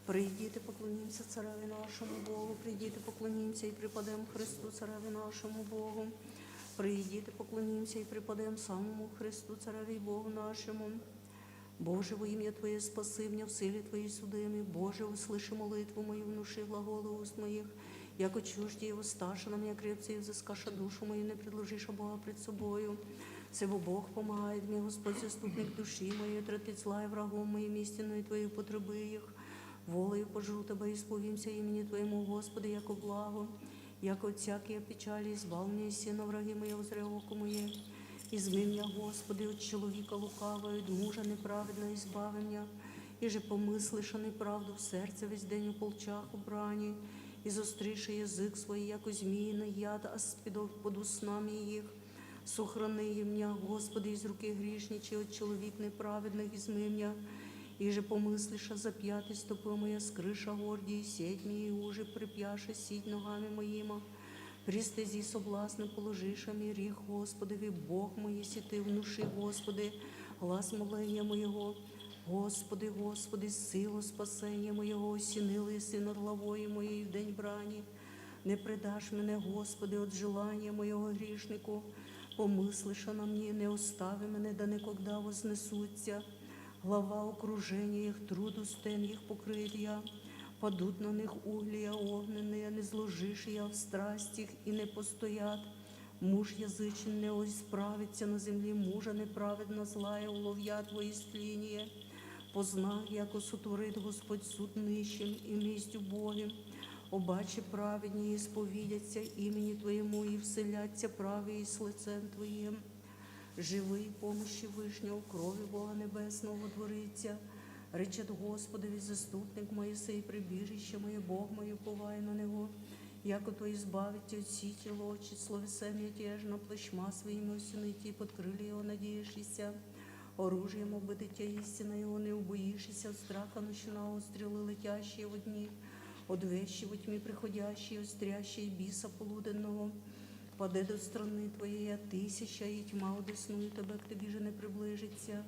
Придите, поклонимся Цареве нашему Богу, придите, поклонимся и преподем Христу, Цареве нашему Богу. Придите, поклонимся и преподем самому Христу, Цареве и Богу нашему. Боже, во имя Твое спаси меня, в силе Твоей суды меня. Боже, услыши молитву мою, внуши глаголы уст моих, яко чуждее воссташи на меня крепче, и взыскаша душу мою, не предложиша Бога пред собою. Всего Бог помогает мне, Господь заступник души моей, отврати зла и врагов моим, истинную Твою потребы их. Волею пожру Тебя, исповемся имени Твоему, Господи, яко благо, яко от всякие печали избав меня, и сильно враги мои узря око мое. Изми меня, Господи, от человека лукавого, от мужа неправедного избави меня, и же помыслишь неправду в сердце весь день, ополчах у брани, и заостришь язык свой, яко змеиный яд, аспидов под уснами их. Сохрани меня, Господи, из руки грешничей, от человек неправедных изми меня, и же помыслишь запятый стопы моя, скрыша горди и сетьми, и уже припяша сеть ногами моима. Пристызи соблазны, положиша мирих, Господи, вы Бог мой, если Ты внуши, Господи, глаз моления моего. Господи, Господи, силу спасения моего, осенил и сын от главою моей в день брани. Не предашь меня, Господи, от желания моего грешнику. Помыслишь на мне, не остави меня, да никогда вознесутся. Глава окружения их, труд устен их покрытия. Падут на них угли огненные, не сложишь я в страстях и не постоят. Муж язычный не исправится на земле, мужа неправедно злая уловят во истление. Познай, яко сотворит Господь суд нищим и месть убогим. Обаче праведнее исповедятся имени Твоему и вселятся правые с лицем Твоим. Живи помощи Вышнего, крови Бога Небесного дворитя. Речет Господови заступник Моисей, прибежище мое, Бог мой, уповаю на Него, яко то избавит тебя от сети лочит, словеса мятежно, плащма своими осенит и под крылья Его надеющийся. Оружием обыдет тебя истинное, и не убоишься от страха ночного, от стрелы, летящие в дни, от вещи во тьме приходящие, от стрящей биса полуденного. Падет от страны Твоей, а тысяча и тьма удеснует Тебя, к Тебе же не приближится.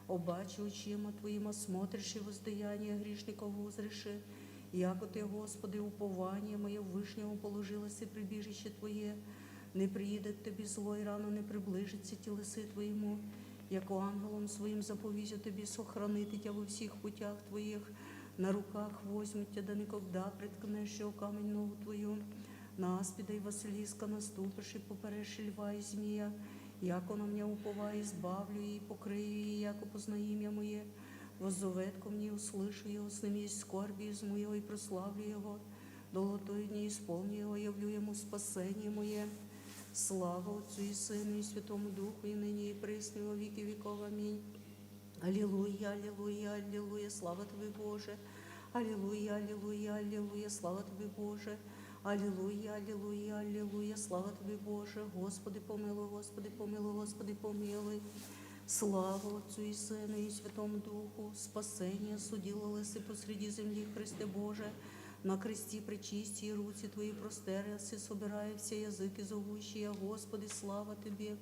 Обаче очима Твоим осмотришь и воздаяние грешников узришь. Яко Ты, Господи, упование мое в Вышнего положилось и прибежище Твое, не приидет к Тебе зло, и рано не приближится телесы Твоему. Яко ангелом Своим заповезю Тебе, сохранит Тебя во всех путях Твоих, на руках возьмет Тебя, да никогда приткнешься о камень ногу Твою. На аспида и Василиска наступишь, и попрешь льва и змея. Яко на Меня уповай, избавлю и покрою, и яко познай имя Мое, воззовет ко Мне, услышу и уснымись скорби из Моего, и прославлю Его. Долготою не исполню Его, явлю Ему спасение Мое. Слава Отцу и Сыну и Святому Духу, и ныне и присно и во веки веков. Аминь. Аллилуйя, аллилуйя, аллилуйя, слава Тебе, Боже. Аллилуйя, аллилуйя, аллилуйя, слава Тебе, Боже. Аллилуйя, аллилуйя, аллилуйя, слава Тебе, Боже. Господи, помилуй, Господи, помилуй, Господи, помилуй. Слава Отцу и Сыну и Святому Духу. Спасение судилось и посреди земли, Христе Боже. На кресте причисти и руки Твои простерлись, и собирая все языки зовущие: Господи, слава Тебе.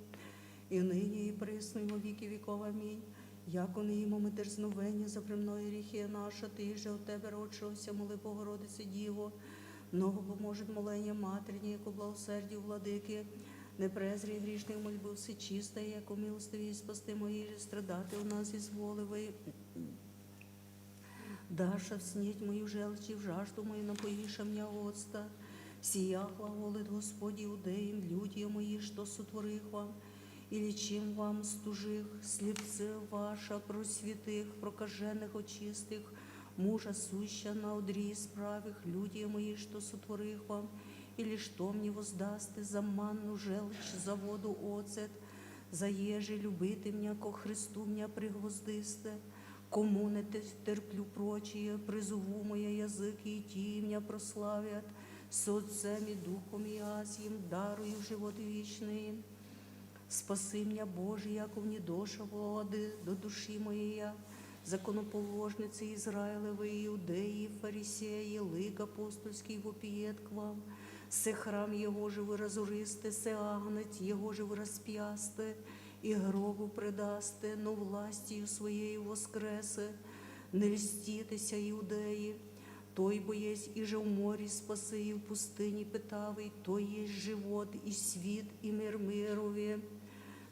И ныне и присно и во веки веков. Аминь. Яко не имам дерзновение за прямное грехе наше, Ты же от Тебя родшегося, моли Богородице Диву, много поможет моление материне ко благосердию Владыки. Не презри грешных мольбы всечистой, яко милостивый и спасти мои, или страдати у нас изволы Вы. Даша снять мою желчь и в жажду мою напоиша меня оцта. Сия глаголит Господь иудеям: люди мои, что сотворих вам, и лечим вам стужих, слепцев ваша просветых, прокаженных очистых, мужа суща на одри исправих, люди мои, что сотворих вам, Или что мне воздаст ты за манну, желчь, за воду оцет, за ежи любы ты меня, ко Христу меня пригвоздисты? Кому не те- терплю прочие, призову мои язык, и те меня прославят, с Отцем и Духом и Асьем дарую живот вечный. Спаси меня, Боже, яко недоша воды до души моей я, законоположницы Израилевы, иудеи, фарисеи, лык апостольский вопиет к вам. Се храм Його же вы разористы, се агнец Його же вы распясты и гробу предасты, но властью своей воскресе, не льститеся, иудеи. Той бо есть и же в море спасы, и в пустыне питавый, той есть живот, и свет, и мир мирове.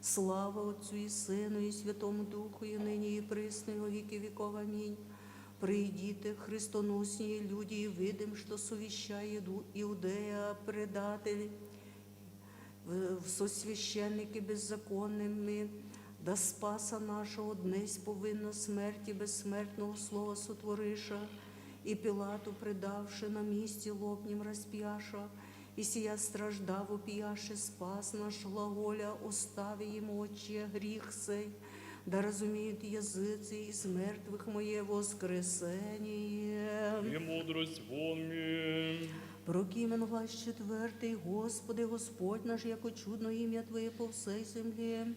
Слава Отцу и Сыну и Святому Духу, и ныне и присно и во веки веков. Аминь. Придите, христоносные люди, и видим, что совещает у- Иудея предатель в- со священники беззаконными, да спаса нашего днесь повинно смерти бессмертного слова сотвориша, и Пилату предавши, на месте лобнем распяша, и сия стражда вопияши спас наш, глаголя: остави ему, Отче, грех сей, да разумеют языцы из мертвых мое воскресение. И мудрость вонми. Прокимен глаз четвертый. Господи, Господь наш, яко чудно имя Твое по всей земле.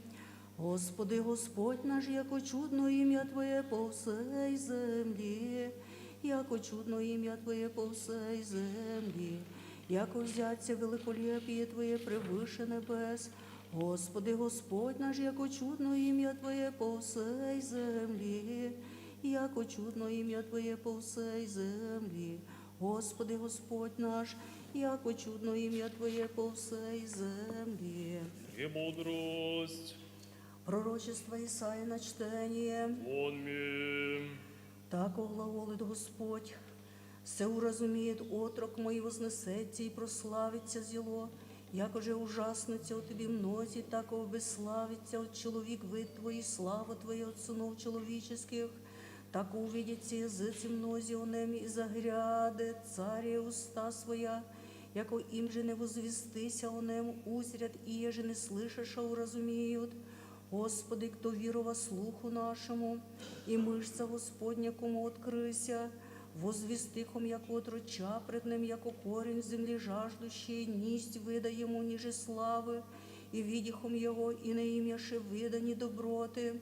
Господи, Господь наш, яко чудно имя Твое по всей земле. Яко чудно имя Твое по всей земле. Яко взяться великолепие Твое превыше небес. Господи, Господь наш, яко чудно имя Твое по всей земле. Яко чудно имя Твое по всей земле. Господи, Господь наш, яко чудно имя Твое по всей земле. И мудрость. Пророчество Исаия на чтение. Вонми. Так глаголит Господь: се уразумеет отрок мой, вознесется и прославится зело, яко же ужаснутся от Тебя мнози, так обесславится от человек вид Твой, и слава Твоя от сынов человеческих. Так увидят все языцы мнози о нем, и загрядет царе уста своя, яко им же не возвестися о нем, узрят и еже не слышаша уразумеют. Господи, кто вирова слуху нашему, и мышца Господня кому открыся, возвестихом яко отроча пред ним, яко корень земли жаждущий, несть выда ему ниже славы, и видихом его, и на имя ше выда недоброты.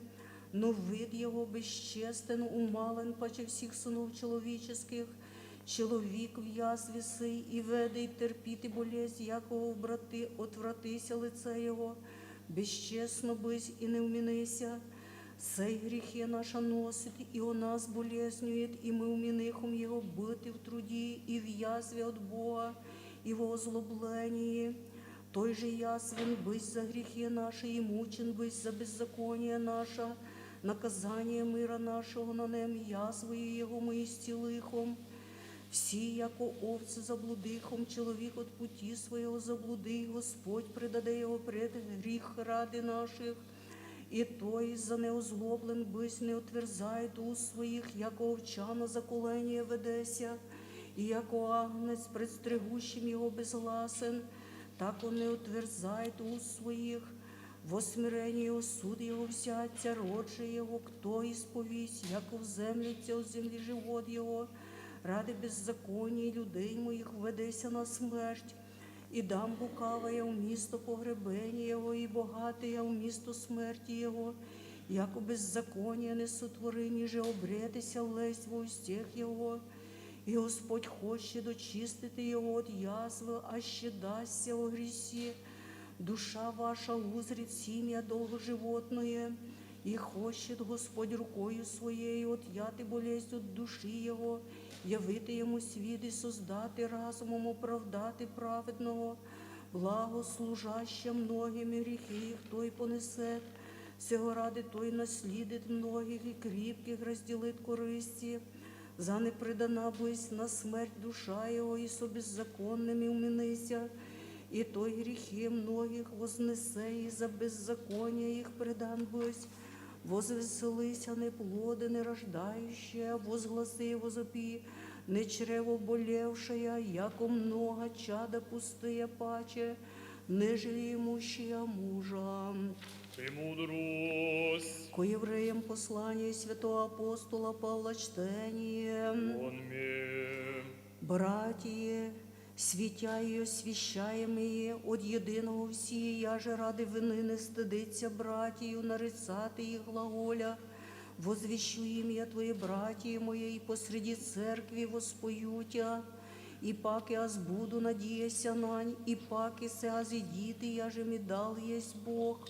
Но вид его бесчестен, умален паче всех сынов человеческих. Человек в язве сей и ведай терпит и болезнь, яко обрати, отвратися лице его, бесчестно бысь и не уменися. Сей грехе наша носит и о нас болезнует, и мы уменихом его быты в труде и в язве от Бога, и во озлоблении. Той же язвен бысь за грехе наши, и мучен бысь за беззаконие наше, наказание мира нашего на нем, язвою его мы истилыхом. Все, яко овцы, заблудыхом, человек от пути своего заблуды, Господь предаде его пред грех ради наших. И то из-за неозлоблен бысь не отверзает уст своих, яко овча на заколение ведеся, и яко агнец пред стригущим его безгласен, так он не отверзает уст своих. Во смирении суд его взяття, род же его кто исповесть, яко в землю тел земли живот его, ради беззакония людей моих ведеся на смерть. И дам лукавое в место погребения его, и богатое в место смерти его, яко беззаконие не сотвори, ниже обретися лезть во устех его. И Господь хочет очистить его от язвы, аще дасся во грехе. Душа ваша узрит семя долгоживотное, и хочет Господь рукою своей отъяти болезнь от души его, явити ему свет и создати разумом оправдати праведного, благо служащим многими грехи их той понесет. Сего ради той наследит многих и крепких разделит корысти, за не предана бысь на смерть душа его, и со беззаконными уменися, и той грехе многих вознесе, и за беззаконие их предан бысь. Возвеселися, не плоды не рождающие, возгласы и возопи, не чрево болевшая, яко много чада пустые паче, нежели имущие мужа. Премудрость. Ко евреям послание святого апостола Павла чтение. Братья, светя и освящаемые от единого всие, я же рады вины не стыдиться братью нарицати и глаголя, возвещу имя Твое, братья мои, и посреди церкви воспою Тя, и паки аз буду надеяся нань, и паки се аз идиты, я же медал есть Бог,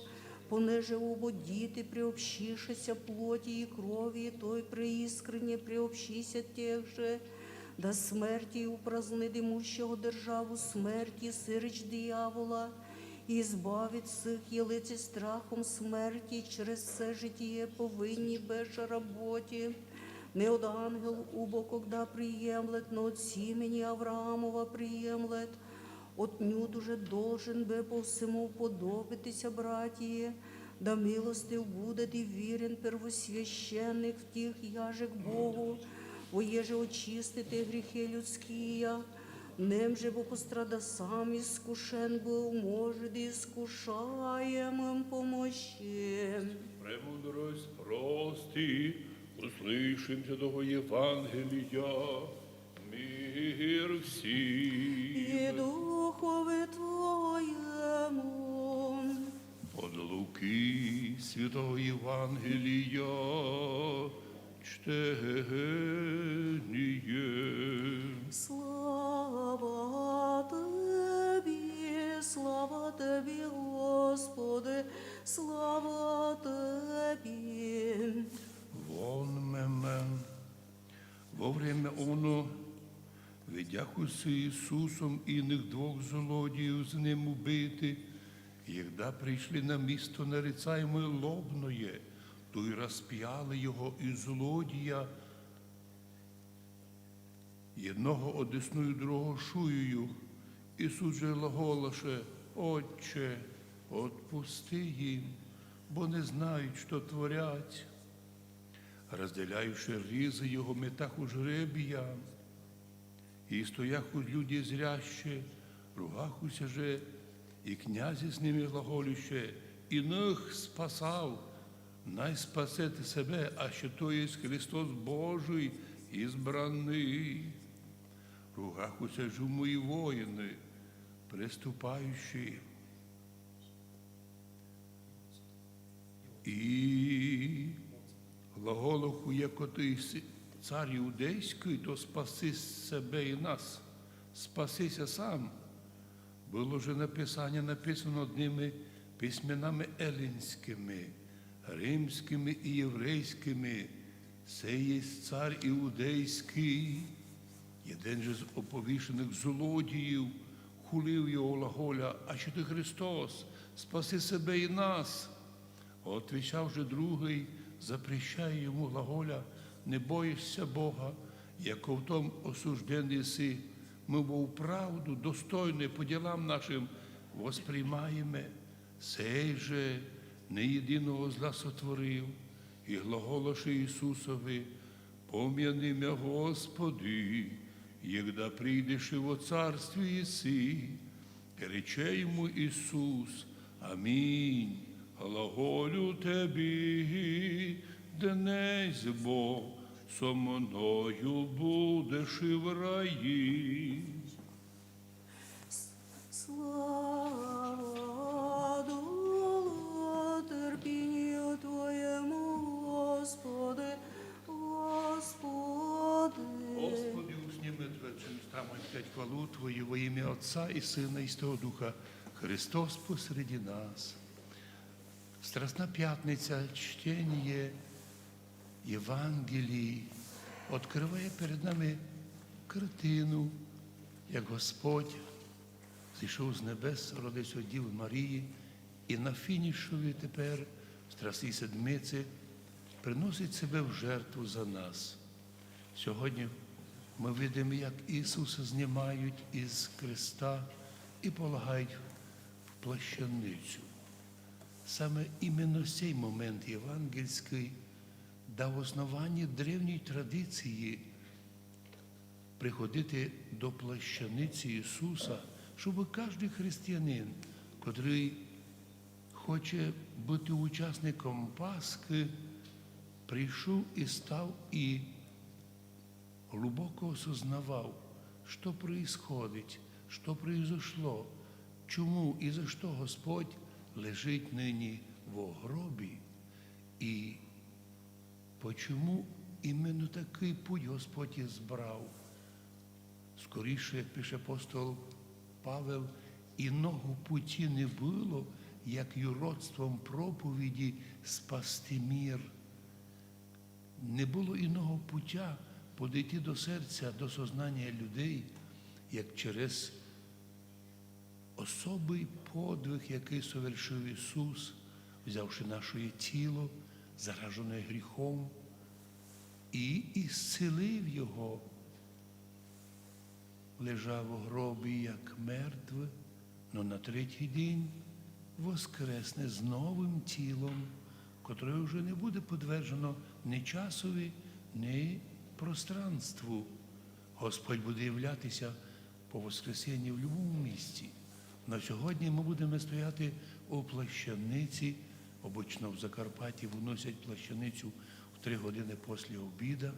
понеже ободиты приобщишися плоти и крови Той, преискренне приобщися тех же, да смерти упразднит имущего державу смерти, сырыч дьявола, и избавит всех елыцей страхом смерти через все житие повинни беша работе. Не от ангел убо, когда приемлет, но от семени Авраамова приемлет. Отнюдь уже должен бы по всему уподобитися, братья, да милостив будет и верен первосвященник в тих, яже к Богу, воеже очистит и грехи людские, нем же бо пострада сам искушен был, может и искушаемым помочь. Премудрость прости, услышим Святого Евангелия. Мир всем. И духу Твоему. От Луки Святого Евангелия чтение. Слава Тебе, слава Тебе, Господи, слава Тебе. Вон мемен. Во время оно, ведяхуся с Иисусом, иных двух злодеев с ним убиты, когда пришли на место, нарицаемое Лобное, то и распяли его и злодея, одного одесную, другого шую. Иисус же глаголаше: Отче, отпусти им, бо не знают, что творят. Разделяющие ризы Его метаху жребия, и стояху люди зрящие, ругахуся же, и князь с ними глаголище: иных спасал, най спасет и себе, аще то есть Христос Божий избранный. Ругахуся же уму и воины, приступающие. И глаголаху, яко ты царь иудейский, то спаси себе и нас, спасися сам. Было же написание написано одними письменами эллинскими, римскими и еврейскими: сей есть царь иудейский. Один же из оповешенных злодеев хулил Его, глаголя: аще ты Христос, спаси себе и нас. Отвечал же другой, запрещая Ему, глаголя: не боишься Бога, яко в том осужден еси? Мы бо вправду достойны по делам нашим воспринимаемы. Сей же ни единого зла сотворил, и глаголаше Иисусови: помяни мя, Господи, егда придешь во царствие си. И рече ему Иисус: аминь, глаголю тебе, днесь бо со мною будешь в раю. Слава долу терпению Твоему, Господи, Господи. Господи, усни мы Твоим устам опять хвалу Твою во имя Отца и Сына и Святого Духа. Христос посреди нас. Страстная пятница, чтение Евангелии открывает перед нами картину, як Господь зійшов з небес, родився від Діви Марії, і на фінішові тепер в Страсні Седмиці приносить себе в жертву за нас. Сьогодні ми видимо, як Ісуса знімають із креста і полагають в плащаницю. Саме іменно цей момент євангельський дав основание древней традиции приходити до плащаниці Ісуса, щоб кожен християнин, котрий хоче бути учасником Пасхи, прийшов і став і глубоко осознавав, що происходить, що произошло, чому і за що Господь лежить нині в гробі, і почему именно такий путь Господь избрав. Скоріше, як пише апостол Павел, іного путі не было, як юродством проповіді спасти мир. Не было іного путя подойти до серця, до сознання людей, як через особый подвиг, який совершив Ісус, взявши наше тіло, заражене гріхом, і ісцілив його, лежав у гробі як мертве, но на третій день воскресне з новым тілом, котре вже не буде подвержено ні часові, ні пространству. Господь буде являтися по воскресенье в любому місці. Но сьогодні ми будемо стояти у плащаниці. Обычно в Закарпатті виносять плащаницю в три години після обіда.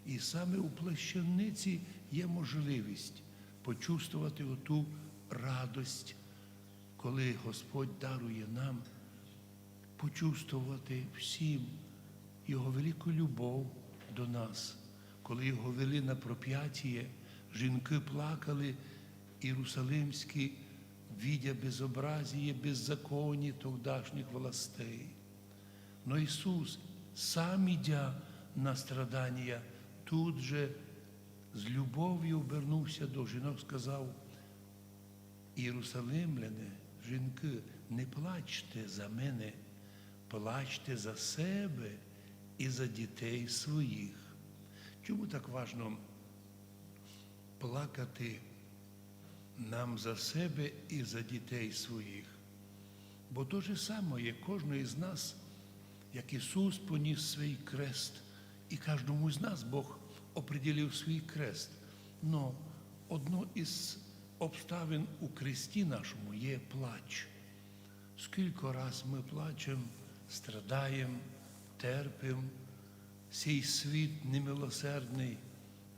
І саме у плащаниці є можливість почувствовати оту радость, коли Господь дарує нам почувствовати всім Його велику любов до нас. Коли його вели на проп'ятіє, жінки плакали єрусалимські, видя безобразіє, беззаконіє тогдашніх властей. Но Ісус, сам ідя на страдання, тут же з любов'ю обернувся до жінок, сказав: Єрусалимляне, жінки, не плачте за мене, плачте за себе і за дітей своїх. Чому так важно плакати нам за себе і за дітей своїх? Бо то же саме, кожен із нас, як Ісус поніс свій крест, і кожному з нас Бог определив свій крест. Но одно із обставин у кресті нашому є плач. Скілько раз ми плачем, страдаєм, терпим, сей світ немилосердний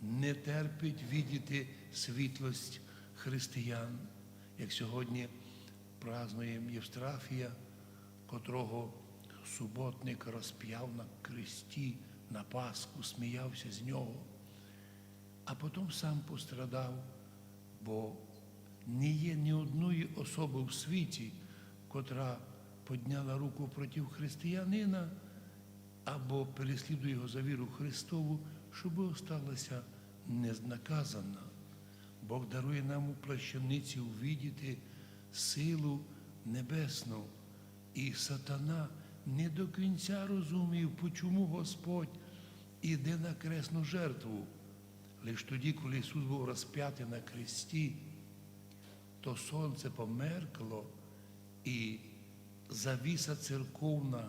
не терпить видіти світлость християн, як сьогодні празднуєм Євстрафія, котрого суботник розп'яв на кресті, на Пасху, сміявся з нього, а потім сам пострадав, бо не є ні одної особи в світі, котра подняла руку проти християнина або переслідує його за віру Христову, щоб осталася незнаказана. Бог дарує нам у плащаниці увидіти силу небесну. І сатана не до кінця розумів, почому Господь іде на кресну жертву. Лиш тоді, коли Ісус був розп'ятий на кресті, то сонце померкло, і завіса церковна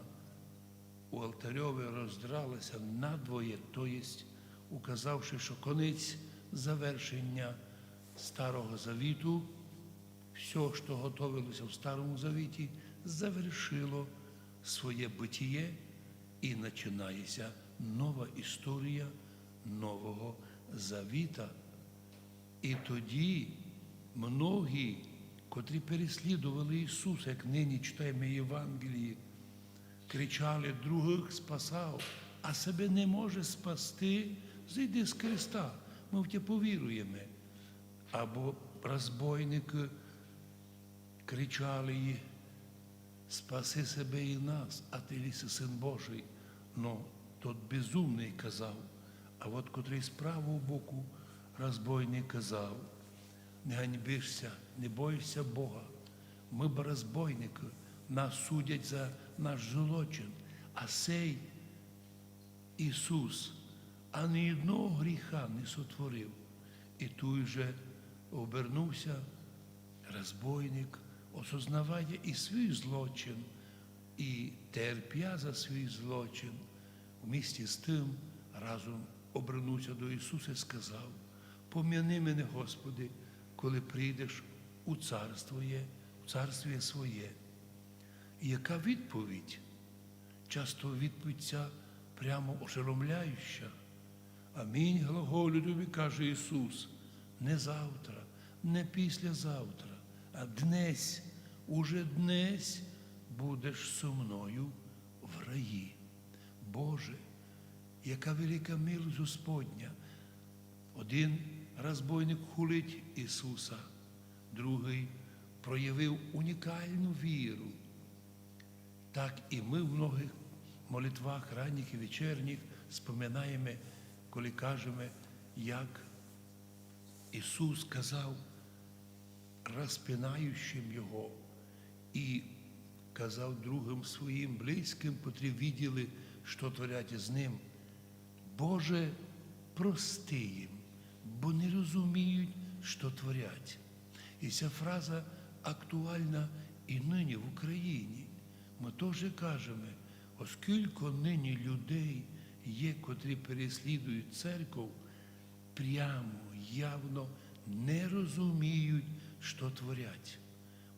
у алтарьові роздралася надвоє, то єсть указавши, що конець завершення Старого Завіту, все, що готовилося в Старому Завіті, завершило своє бытіє, і починається нова історія Нового Завіта. І тоді многі, котрі переслідували Ісуса, як нині читаємо в Євангелії, кричали: «Других спасав, а себе не можеш спасти, зійди з креста, ми в тебе повіруємо». Або розбойники кричали їх: «Спаси себе і нас, а ти єси Син Божий». Но тот безумний казав, а от котрий з правого боку розбойник казав: «Не ганьбишся, не бойся Бога. Ми б розбойники, нас судять за наш злочин, а сей Ісус ані одного гріха не сотворив». І той же обернувся розбойник, осознавая і свій злочин, і терпя за свій злочин, вместе з тим разом обернувся до Ісуса і сказав: Помяни мене, Господи, коли прийдеш у царствоє, у царствіє своє. І яка відповідь? Часто відповідь ця прямо ошеломляюча. Амінь, глаголю тобі, каже Ісус, не завтра, не післязавтра, а днесь, уже днесь будеш со мною в раї. Боже, яка велика милость Господня! Один розбойник хулить Ісуса, другий проявив унікальну віру. Так і ми в многих молитвах ранніх і вечірніх споминаємо, коли кажемо, як Ісус казав розпинаючим Його і казав другим своїм близьким, котрі виділи, що творять з ним: «Боже, прости їм, бо не розуміють, що творять». І ця фраза актуальна і нині в Україні. Ми теж кажемо, оскільки нині людей є, котрі переслідують церков, прямо, явно не розуміють, що творять.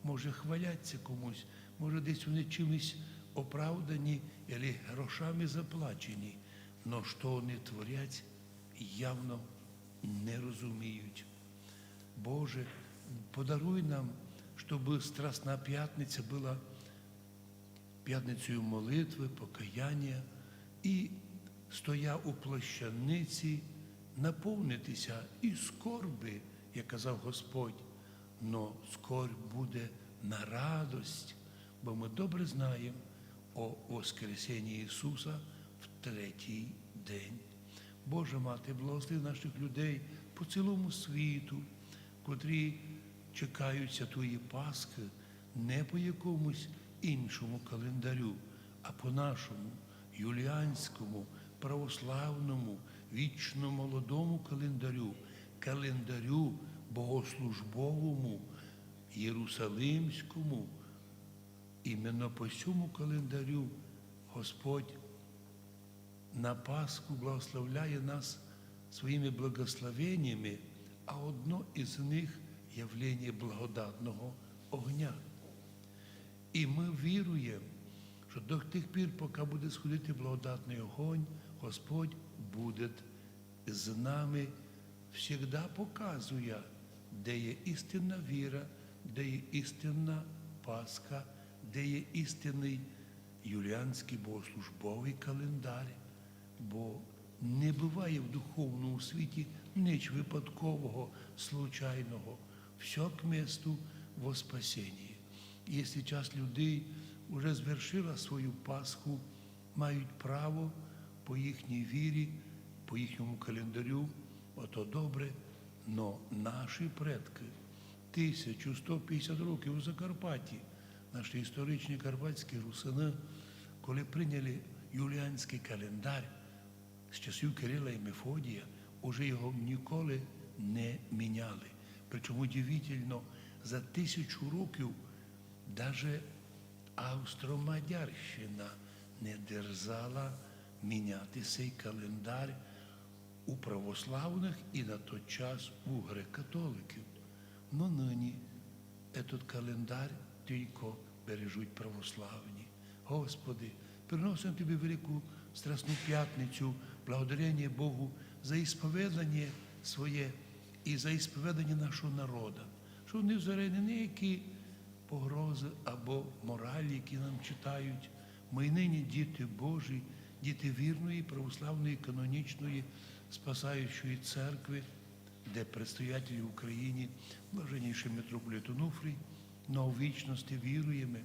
Може, хваляться комусь, може, десь вони чимось оправдані або грошами заплачені, но що вони творять, явно не розуміють. Боже, подаруй нам, щоб Страсна Пятниця була пятницею молитви, покаяння, і, стоя у плащаниці, наповнитися і скорби, як казав Господь, но скорбь буде на радость, бо ми добре знаємо о воскресенні Ісуса в третій день. Боже Мати, благослови наших людей по цілому світу, котрі чекають святої Пасхи не по якомусь іншому календарю, а по нашому юліанському, православному, вічно молодому календарю, календарю богослужбовому, єрусалимському. Іменно по цьому календарю Господь на Пасху благословляє нас своїми благословеннями, а одно із них явлення благодатного огня. І ми віруємо, що до тих пір, поки буде сходити благодатний огонь, Господь буде з нами, всегда показує, де є істинна віра, де є істинна Пасха, де є істинний юліанський богослужбовий календар, бо не буває в духовному світі ніч випадкового, случайного. Все к месту во спасении. Якщо часть людей уже звершила свою Пасху, мають право по їхній вірі, по їхньому календарю, ото добре, но наші предки тисячу сто пятдесят років у Закарпатті, наші історичні карпатські русини, коли прийняли юліанський календар з часів Кирила і Мефодія, уже його ніколи не міняли. Причому удивительно, за тисячу років даже Австро-Мадярщина не дерзала міняти сей календар у православних і на той час у греко-католиків. Но нині этот календар тільки бережуть православні. Господи, приносимо Тобі велику Страсну Пятницю, благодарення Богу за ісповідання своє і за ісповідання нашого народу, що не взагалі ніякі погрози або мораль, які нам читають. Ми нині діти Божі, діти вірної, православної, канонічної, спасаючої церкви, де предстоятель в Україні, блаженніший митрополит Онуфрій, но у вічності віруємо.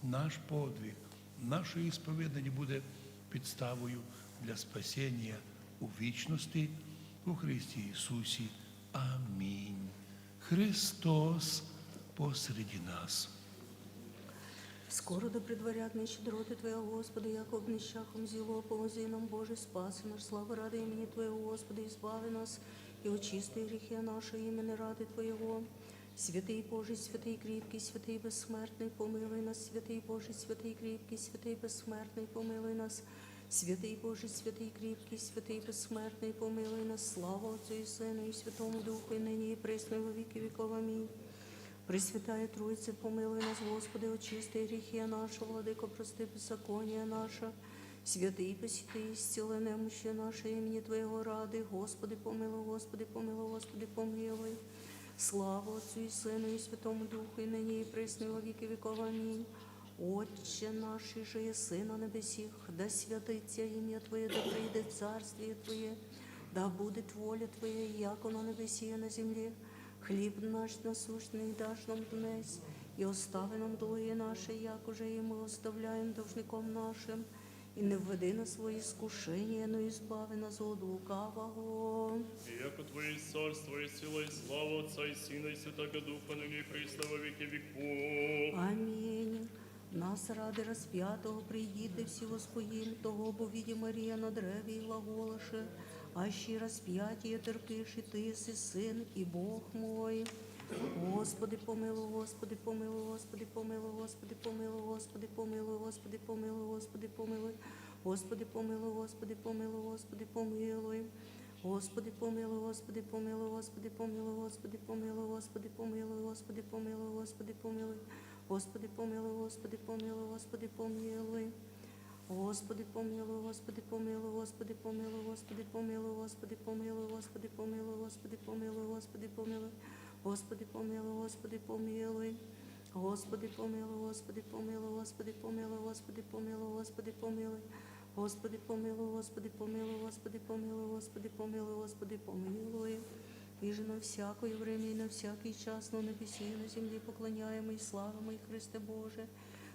Наш подвиг, наше ісповідання буде підставою для спасіння у вічності у Христі Ісусі. Амінь. Христос посреди нас. Скоро да предварят мне щедроты Твоя, Господи, яко обнищахом зело, помози нам, Боже, спаси наш, славы ради имени Твоего, Господи, избави нас и очисти грехи наши имени ради Твоего. Святый Божий, святый крепкий, святый бессмертный, помилуй нас, святый Божий, святый крепкий, святый бессмертный, помилуй нас, Святый Боже, святый крепкий, святый бессмертный, помилуй нас. Слава Отцу и Сыну и Святому Духу, и ныне и пресно, и во веки веков. Аминь. Пресвятая Троица, помилуй нас, Господи, очисти грехи наши, Владыко, прости беззаконие наше, святый посети, исцели немощи наши имени Твоего ради, Господи, помилуй, Господи, помилуй, Господи, помилуй. Слава Отцу и Сыну и Святому Духу, и ныне и пресно, и во веки веков. Аминь. Отче наш, иже еси на небесех, да святится имя Твое, да придет Царствие Твое, да будет воля Твоя, яко на небесе и на земле. Хлеб наш насущный дашь нам днесь, и остави нам долги наши, як уже и мы оставляем должником нашим, и не введи нас во искушение, но избави нас от лукавого. Яко Твое царство и сила и слава Отца и Сына и Святаго Духа, ныне и пресно, во веки веков. Аминь. Нас ради распятого придите все воспоим, того бо види Мария на древе и глаголаше, аще распятие терпишь и Ты, и Сын, и Бог мой. Господи, помилуй, Господи, помилуй, Господи, помилуй, Господи, помилуй, Господи, помилуй, Господи, помилуй, Господи, помилуй, Господи, помилуй, Господи, помилуй, Господи, помилуй. Господи, помилуй, Господи, помилуй, Господи, помилуй, Господи, помилуй, Господи, помилуй, Господи, помилуй, Господи, помилуй. Господи, помилуй, Господи, помилуй, Господи, помилуй. Господи, помилуй, Господи, помилуй, Господи, помилуй, Господи, помилуй, Господи, помилуй, Господи, помилуй, Господи, помилуй, Господи, помилуй. Господи, помилуй, Господи, помилуй. Господи, помилуй, Господи, помилуй, Господи, помилуй, Господи, помилуй, Господи, помилуй. Господи, помилуй, Господи, помилуй, Господи, помилуй, Господи, помилуй, Господи, помилуй. Иже на всякое время и на всякий час, но на веси на земле поклоняемый, славимый Христе Боже,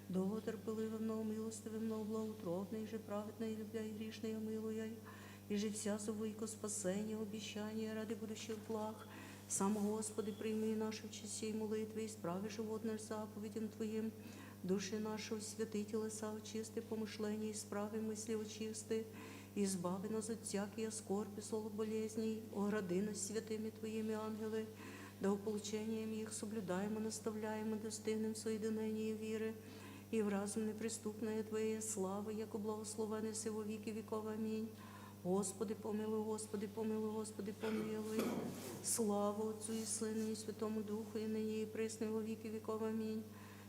долго терпеливый, но милостивый, но благоутробный, иже праведный, любя и грешные, милуя, иже вся зову ко спасению, обещание ради будущих благ. Сам, Господи, прими наши в честь сей молитвы, исправи живот наш заповедям Твоим, души наши освяти, телеса очисти, помышления исправи, мысли очисти, избави нас от всяких скорби, злоболезней, огради нас святыми Твоими ангелы, да ополчением их соблюдаем и наставляем и достигнем соединения веры и в разум неприступной Твоей славы, яко благословен еси во веки веков. Аминь. Господи, помилуй, Господи, помилуй, Господи, помилуй. Слава Отцу и Сыну и Святому Духу, и ныне и пресно, и во веки веков. Аминь.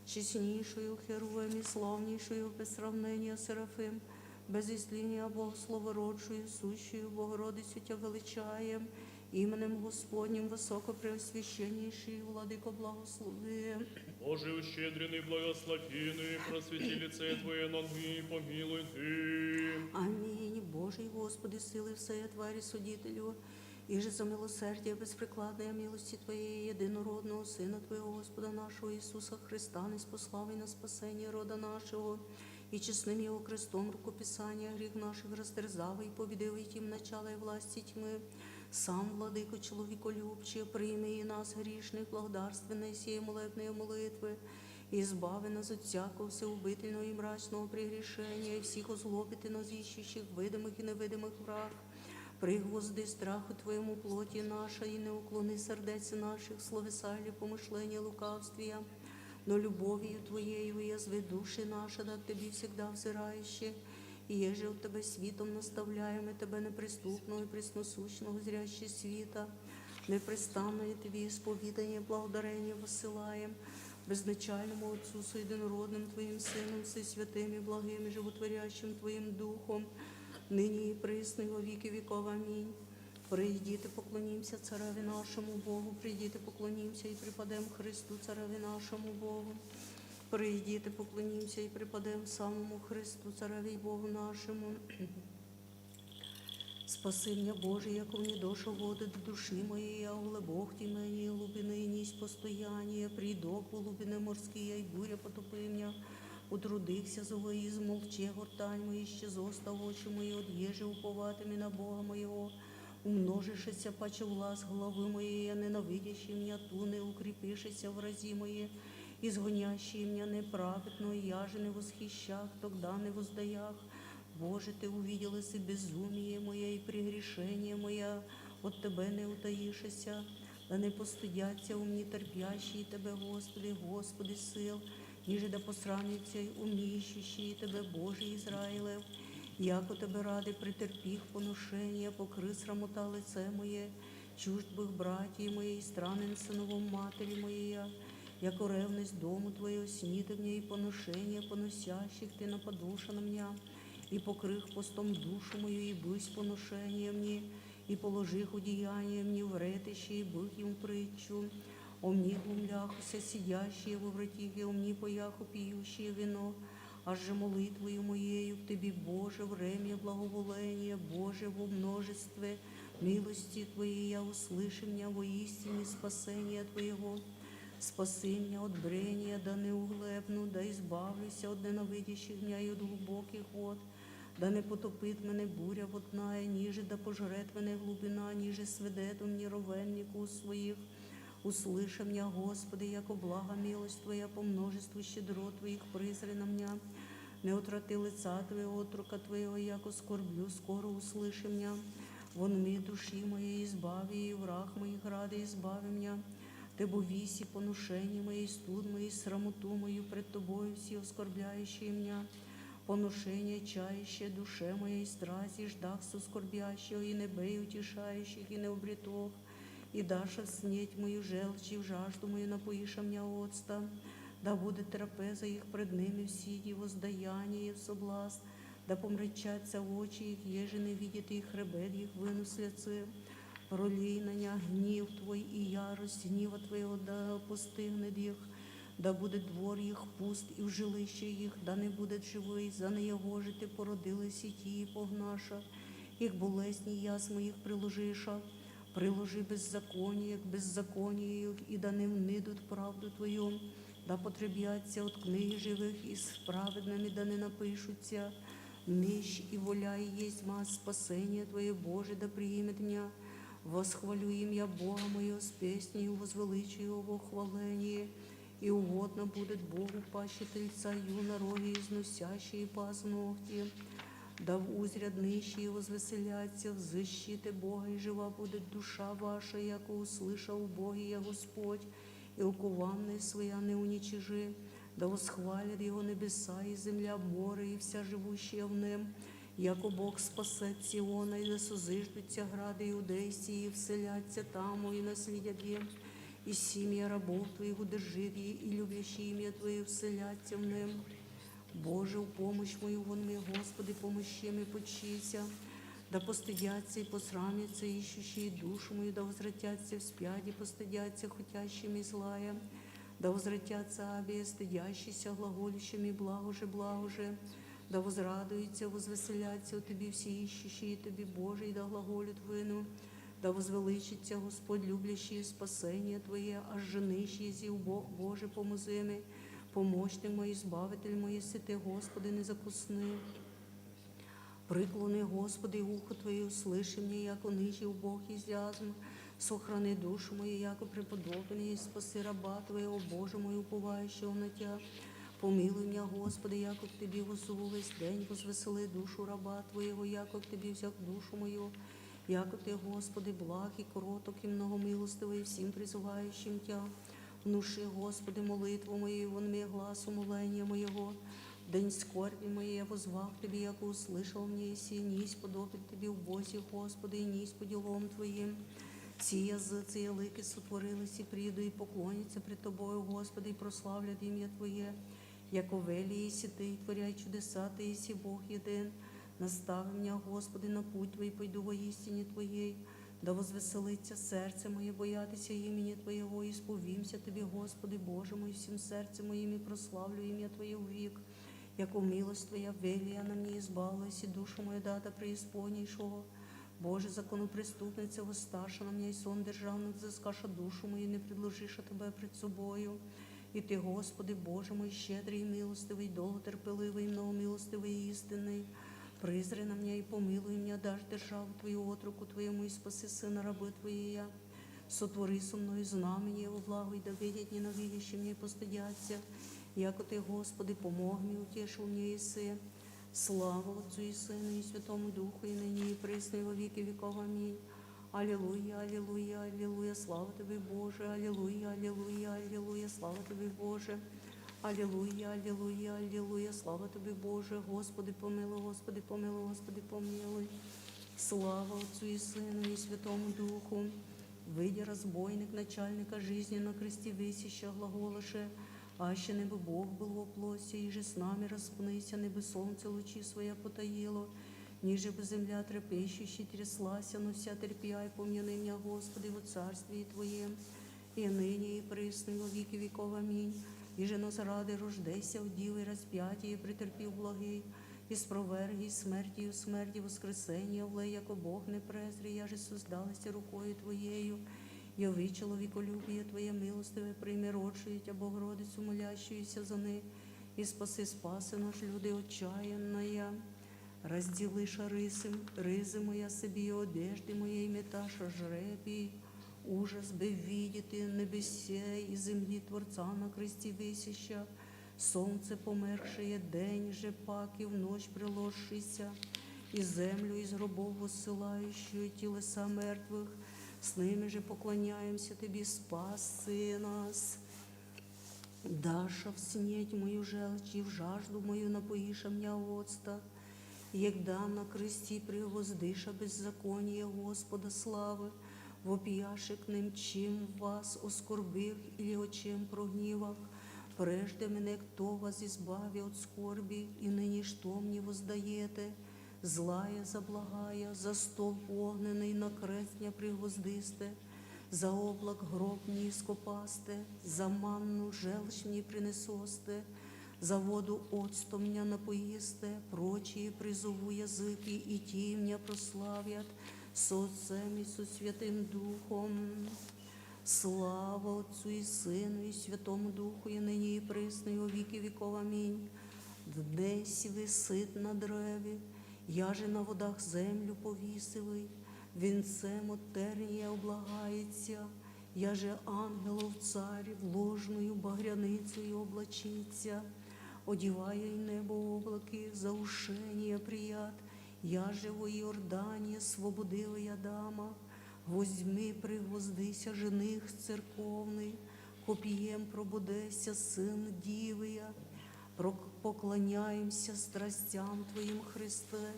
Честнейшую Херувим и славнейшую без сравнения Серафим, без истления Богослова, родшую, сущую Богородицу Тебя величаем, именем Господним высокопреосвященнейший Владыко, благослови. Боже, ущедренный, благословенный, просвети лице Твое над нами и помилуй Ты. Аминь. Божий Господи, силы всея твари Судителю, иже за милосердие беспрекладное милости Твоей Единородного Сына Твоего, Господа нашего Иисуса Христа, ниспослав и на спасение рода нашего, и честным Его крестом рукописания грех наших растерзав и победив и тьму начала и власти тьмы, сам, Владыко, человеколюбче, прими и нас, грешных, благодарственные сие молебные молитвы, избави нас от всякого всеубительного и мрачного прегрешения и всех озлобит и нас ищущих видимых и невидимых враг. Пригвозди страху Твоему плоти нашей, и не уклони сердец наших словеса или помышления лукавствия, но любовью Твоею язви души наши, да к Тебе всегда взирающие, и еже от Тебя светом наставляем, и Тебя неприступного и пресносущного зрящие света, непрестанное Тебе исповедание, благодарение высылаем безначальному Отцу со Единородным Твоим Сыном, со святым и благим и животворящим Твоим Духом, ныне и пресно и во веки веков. Аминь. Придите, поклонимся Цареве нашему Богу, придите, поклонимся и преподем Христу, Цареве нашему Богу. Придите, поклонимся и преподем самому Христу, Цареве и Богу нашему. Спаси меня, Боже, яко внедоша в воды до души моей, я в глубокой тьме глубины, нись постояние, придох в глубины морские, и буря потопи меня. Утрудихся зовы, измолче гортань мой, исчезоста очи мои, отъежи уповатыми на Бога моего. Умножишься паче власть главы моей, а ненавидящие меня туны, укрепишься врази мои, изгонящие меня неправедно, я же не восхищах, тогда не воздаях. Боже, Ты увидел и безумие мое, и прегрешение мое, от Тебя не утаишься. Да не постыдятся умни терпящие Тебя, Господи, Господи сил, ниже да посрамятся умни ищущие Тебя, Боже Израилев. яко Тебе рады претерпих поношение по кры срамота лице мое, чуждых братьев моей, и странен сыновом матери моей я, яко ревность дому Твоего снит мне, и поношение поносящих Ты нападушь на меня, и покрых постом душу мою, и бысь поношением не, и положих удеянием не вред ищи, и бык ему притчу, омни глумляхуся сидящие во вратике, омни пояху пьющие вино, аже молитвою моею к Тебе, Боже, время благоволения, Боже, во множестве милости Твоей я услыши меня воистине спасения Твоего. Спаси меня от брения, да не углепну, да избавлюся от ненавидящих меня и от глубоких вод, да не потопит мене буря водная, ниже да пожрет мене глубина, ниже сведет он неровенник уст своих. Услыши меня, Господи, яко блага милость Твоя по множеству щедрот Твоих призри на меня. Не отврати лица Твоего, отрока Твоего, яко скорблю, скоро услыши меня. Вонми души моей избави, и враг моих ради избави меня. Ты бо виси поношение мои, студ мои, срамоту мою пред Тобою все оскорбляющие меня. Поношение чаище душе моей, страсти ждахсу скорбящего, и не бей утешающих, и не обретох, и дашь снеть мою желчь, и в жажду мою напоишь меня оцта. Да будет трапеза их пред ними в сиди, воздаяние и в соблазн, да помрачатся очи их, ежи не видит их, хребет их вынуслятся. Пролей на них гнев Твой и ярость гнева Твоего, да постигнет их. Да будет двор их пуст, и в жилище их да не будет живых, за наегожи Ты породила сети и погнаша, и к болезни ясму их приложиша. Приложи беззаконие к беззаконию их, и да не внидут правду Твою. Да потребятся от книги живых, и с праведными да не напишутся. Меч и воля и есть мазь спасение Твое, Боже, да приимет меня. Восхвалю имя Бога моего с песнею, возвеличу Его во хвалении. И угодно будет Богу паще тельца юна роги, износящие паз ногти. Да узрят нищие, возвеселятся в защите Бога, и жива будет душа ваша, яко услышал Боге я Господь, и укованные своя не уничижи. Да восхвалят Его небеса и земля, море и вся живущая в нем. Яко Бог спасет Сиона, и да сузыждутся грады Иудейские, и вселятся там, и наследят и семья рабов Твоих удержит и, и любящие имя Твое вселятся в нем. Боже, помощь мою вон мне, Господи, помощи мне, почися. Да постыдятся и посрамятся ищущие душу мою, да возвратятся вспять и постыдятся хотящими злая. Да возвратятся обе стыдящиеся глаголющими: благо же, благо же. Да возрадуются, возвеселятся у Тебе все ищущие Тебе, Боже, и да глаголют выну. Да возвеличится Господь, любящий спасение Твое, оженись ези убог, Боже, помузыми, помощник мой, избавитель мой, если Ты, Господи, не закусны. Приклони, Господи, ухо Твое, услыши мне, яко нынче убог изязм. Сохрани душу мою, яко преподобие, и спаси раба Твоего, Боже мой, уповающего на Тебя. Помилуй меня, Господи, яко к Тебе воззову весь день, возвесели душу раба Твоего, яко к Тебе взял душу мою. Яко Ты, Господи, благ и кроток, и многомилостивый всем призывающим Тебя. Внуши, Господи, молитву мою, и вон мне глас умоления моего. В день скорби моей я воззвал к Тебе, яко услышал мне, и сие не исподобит Тебе в бозе, Господи, и не по делам Твоим. Все языцы и языки сотворились, и приду, и поклонятся пред Тобою, Господи, и прославлят имя Твое. Яко вели еси Ты, и творяй чудеса Ты еси, Бог еден. Настави меня, Господи, на путь Твой, пойду во истине Твоей. Да возвеселится сердце мое, боятися имени Твоего, исповимся Тебе, Господи, Боже мой, всем сердцем моим, и прославлю имя Твое век. Яко милость Твоя велия на мне, избавилась и душу мою да преисподнейшего. Боже, законопреступница, воссташа на меня, и сон державных взыскаша душу мою, не предложиша Тебя пред собою. И Ты, Господи, Боже мой, щедрый и милостивый, долготерпеливый и многомилостивый и истинный, призри на меня и помилуй меня, дашь державу Твою отроку Твоему, и спаси сына рабы Твоей я. Сотвори со мной знамение во благо, и да видят ненавидящие меня и постыдятся, яко Ты, Господи, помог мне, утешил меня и сы. Слава Отцу и Сыну и Святому Духу, и ныне и присно и во веки веков. Аминь. Аллилуйя, аллилуйя, аллилуйя, слава Тебе, Боже, аллилуйя, аллилуйя, аллилуйя, слава Тебе, Боже. Аллилуйя, аллилуйя, аллилуйя, слава Тобі, Боже, Господи, помилуй, Господи, помилуй, Господи, помилуй. Слава Отцу и Сыну и Святому Духу. Выйди, разбойник, начальника жизни на кресте висяща, глаголаше, аще небы Бог был во плоти, и же с нами распнися, небы солнце лучи своя потаило, ниже бы земля трепещущей тряслась, но вся трепья и помяни меня, Господи, во Царствии Твоем, и ныне, и присно, и во веки веков. Аминь. И же но с радой рождайся, удивый, распятие претерпи, благий, и спроверги смертью смерти воскресение влей, яко Бог не презри, я же создалась рукою Твоею, яви человеколюбие Твое, милостивое прими родшую Тебя Богородицу, молящуюся за ны, и спаси, спаси наш, люди отчаянная. Разделыша ризы, ризы моя себе, одежды моей меташа жребий, ужас бы видит и небесе, и земли Творца на кресте висяща, солнце померкшее, день же пак и в ночь приложшийся, и землю из гробов высылающую телеса мертвых, с ними же поклоняемся Тебе, спаси нас. Дашь снеть мою желчь, и в жажду мою напоишь меня водста. Егда на кресте пригвоздиша беззаконие Господа славы, вопияшек немчим вас о скорбях или о чем прогнивах, прежде мене кто вас избави от скорби, и ныне что мне воздаете? Злая за благая, за столб огненный на крест ня пригвоздисте, за облак гроб ниско пасте, за манну желчь не принесосте, за воду оцтом ня напоисте, прочие призову языки, и те меня прославят со Отцем и со Святым Духом. Слава Отцу и Сыну и Святому Духу, и ныне и присно и во веки веков. Аминь. Днесь висит на древе, я же на водах землю повисивый, венцем от терния облагается, я же ангелов царь в ложную багряницу и облачится, одевая и небо облаки, за ушение прият, я же во Иордане свободил Адама, возьми, пригвоздися жених церковный, копьем пробудеся сын дивия, прок-, поклоняемся страстям Твоим, Христе,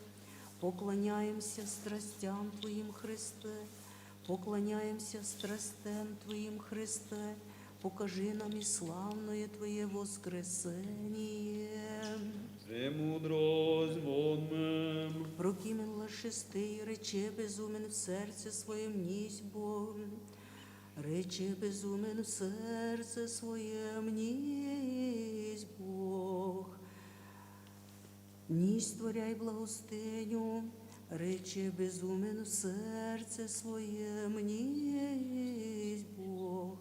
поклоняемся страстям Твоим, Христе, поклоняемся страстям Твоим, Христе, покажи нам и славное Твое воскресение. Премудрость вон мем. Прокимен лашистый, рече безумен в сердце своем, нись Бог. Рече безумен в сердце своем, нись Бог. Нись творяй благостыню, рече безумен в сердце своем, нись Бог.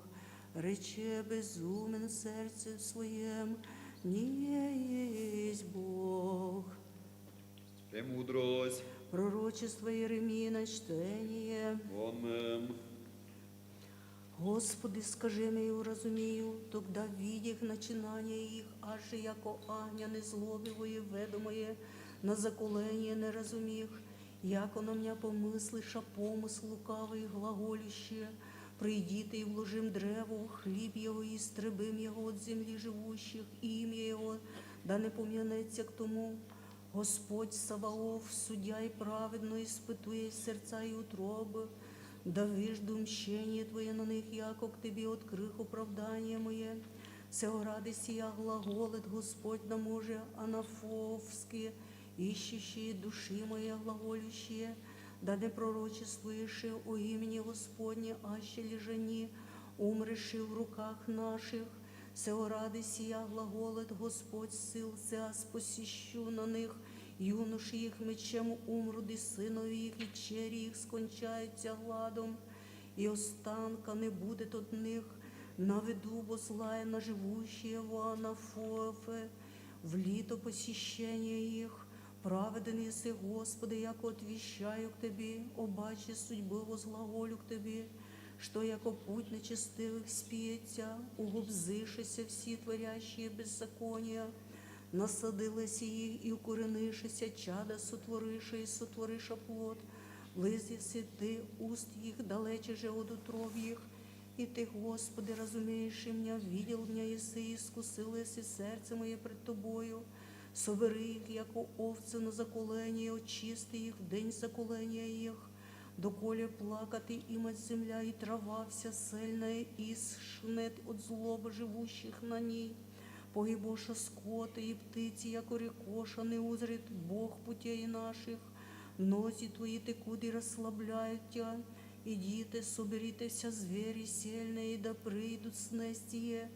Рече безумен в сердце своем, нись Бог. Премудрость. Пророчество Иеремии на чтение. Вон мем. Господи, скажи мне, и уразумею, тогда, видя их начинание их, аж яко агня незлобивое, ведомое на заколение неразумих, яко на меня помыслыша помысл лукавый, глаголющие: «Придите и вложим древу в хлеб его, и истребим его от земли живущих, и имя его да не помянется к тому». Господь Саваоф, судья и праведно испытуя сердца и утробы, да выжду мщение Твое на них, яко к Тебе открых оправдание мое. Сего ради сия глаголит Господь на мужа Анафовске, ищущие души мои, глаголющие: «Да не пророчествуешь о имени Господне, аще лежани, умрешь и в руках наших». Сего ради сия глаголит Господь сил, сейчас посещу на них юношей их мечом, умрут и сыновья их, и чери их скончаются гладом, и останка не будет от них. Наведу во злая на живущие во Анафофе, влито посещение их. Праведен еси, Господи, яко отвечаю к Тебе, обаче судьбы возглаголю к Тебе, что яко путь нечестивых спиется, угубзышися все творящие беззакония, насадилась их и укоренишися чада сотвориша и сотвориша плод, близъяси Ты уст их далече же от утробья их, И Ты, Господи, разумеешь и меня, видел меня и сы, искусил и сы сердце мое пред Тобою. Собери их, яко овцы на заколение, очисти их в день заколения их. Доколе плакати им от земля, и трава вся сельная исшнет от злобы живущих на ней. Погибоша скот и птицы, яко рикошаны узрит Бог путей наших. Нози Твои текут и расслабляют Тя. Идите, соберите вся звери сельные, и да придут снестие.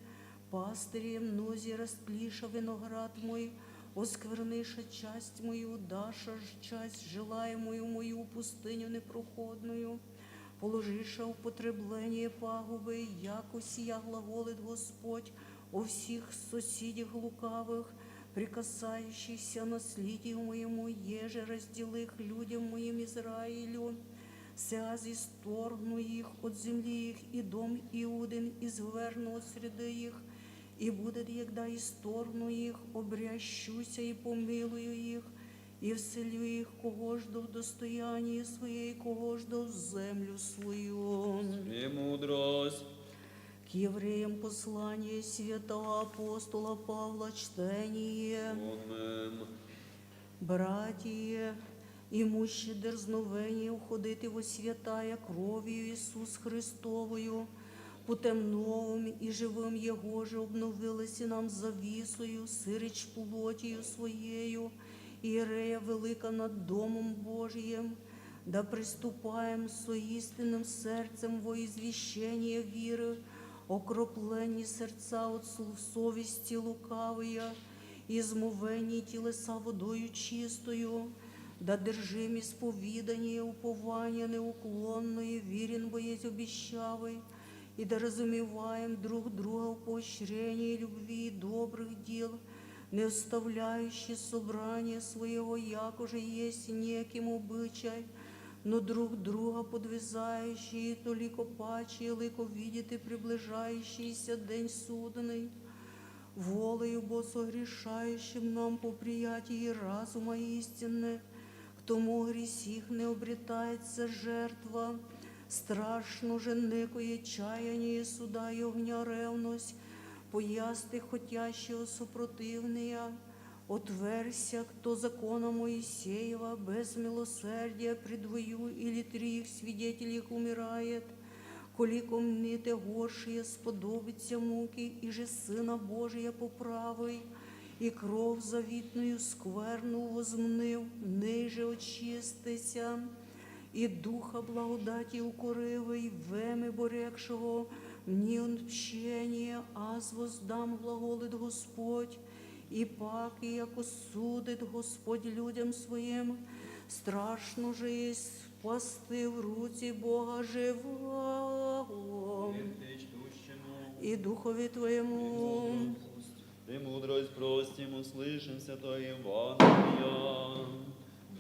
Пастырем нози растлиша виноград мой, оскверныша часть мою, даша часть желаемую мою пустыню непроходную. Положиша употребление пагубы, яко сия глаголит Господь о всех соседях лукавых, прикасающихся наследию моему, еже разделих людям моим Израилю. Сяз исторгну их от земли их, и дом Иудин изверну от среды их, и будет егда исторгну их, обрящуся и помилую их, и вселю их, кого жду в достоянии своей, кого жду в землю свою. Премудрость. К евреям послание святого апостола Павла, чтение. Братья, имущие дерзновение, уходите во святая кровью Иисус Христовую, путем новым и живым Его же обновилась и нам зависую, сыречь плотью Своею, иерея велика над Домом Божьим, да приступаем со истинным сердцем во извещение виры, окропление сердца от слух совести лукавые, измывение телеса водою чистую, да держим исповедание упования неуклонное, верен боясь обещавый, и да разумеваем друг друга в поощрении любви и добрых дел, не оставляющий собрание своего, якоже есть неким обычай, но друг друга подвязающий, и толико паче лыко видит и приближающийся день судный. Волею Бо согрешающим нам по приятии разума истины, к тому грехих не обретается жертва. Страшно же некое чаяние суда и огня ревность, поясты хотящего супротивныя. Отвергся, кто закона Моисеева без милосердия при двою или триих свидетелях умирает, коли ко мне те горшие сподобится муки, и же Сына Божия по правой, и кровь завитную скверну возмнив, ныже очистися, и духа благодати укорывый, веме борекшего мне общение аз воздам, глаголит Господь, и пак, и яко судит Господь людям Своим, страшно же есть пасти в руце Бога живого и Духови Твоему. Премудрость просим, услышим святое Евангелие.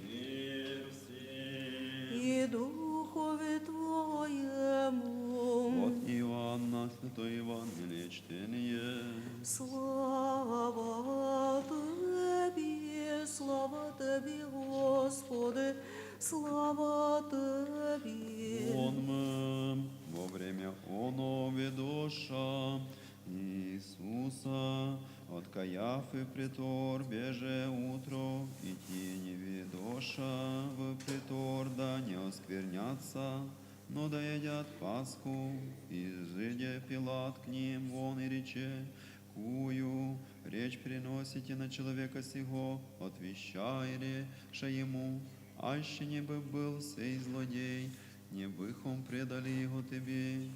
Мир всем. И Духови Твоему. От Иоанна святое Евангелие чтение. Слава Тебе, слава Тебе, Господи, слава Тебе. Во время оно ведоша Иисуса от Каяфы в притор беже утро, и тени ведоша в притор да не осквернятся, но да едят Пасху. И изыдя Пилат к ним вон и рече: «Кую речь приносите на человека сего?» Отвеча и реша ему: «Аще не бы был сей злодей, не быхом предали его Тебе».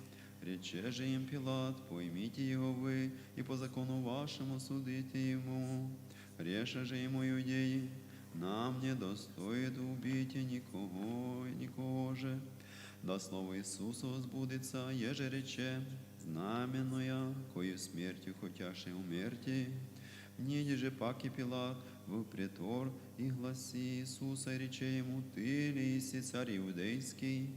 Рече же им Пилат: «Поймите его вы и по закону вашему судите ему». Реша же ему иудеи: «Нам не достоит убить никого, никого же». Да слово Иисуса сбудется, еже рече: «Знаменуя, кою смертью хотяше умерти». Ниди же паки Пилат в притор и гласи Иисуса, рече ему: «Ты ли иси царь иудейский?»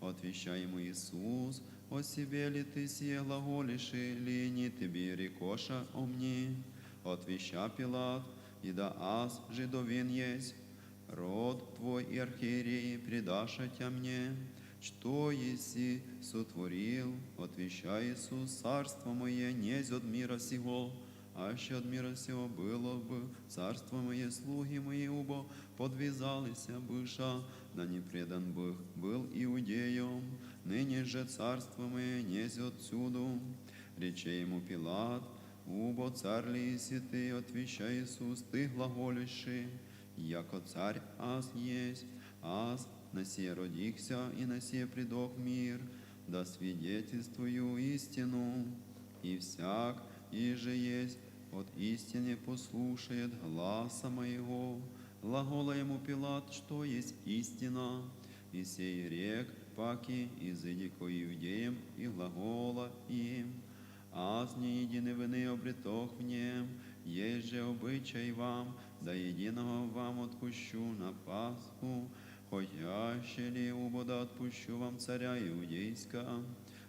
Отвеча ему Иисус: «О себе ли ты сие глаголишь, или не тебе рекоша о мне?» Отвеча Пилат: «И да ас жидовин есть, род твой и архиереи предашь тя мне». Что еси сотворил? Отвечай Иисус: царство мое не от мира сего, аще от мира сего было бы. Царство мое слуги мои убо подвязалися быша, да не предан бых был иудеям. Ныне же царство мое не отсюда. Рече ему Пилат: убо царь ли еси ты? Отвечай Иисус: ты глаголишь, яко царь ас есть. Ас на сие родихся и на сие придох мир, да свидетельствую истину. И всяк, и же есть от истины, послушает гласа моего. Глагола ему Пилат: что есть истина? И сей рек паки, изыди ко иудеям и глагола им: ас не единой вины обретох в нем, есть же обычай вам, да единого вам отпущу на Пасху, хоть аще ли убо да отпущу вам царя иудейского.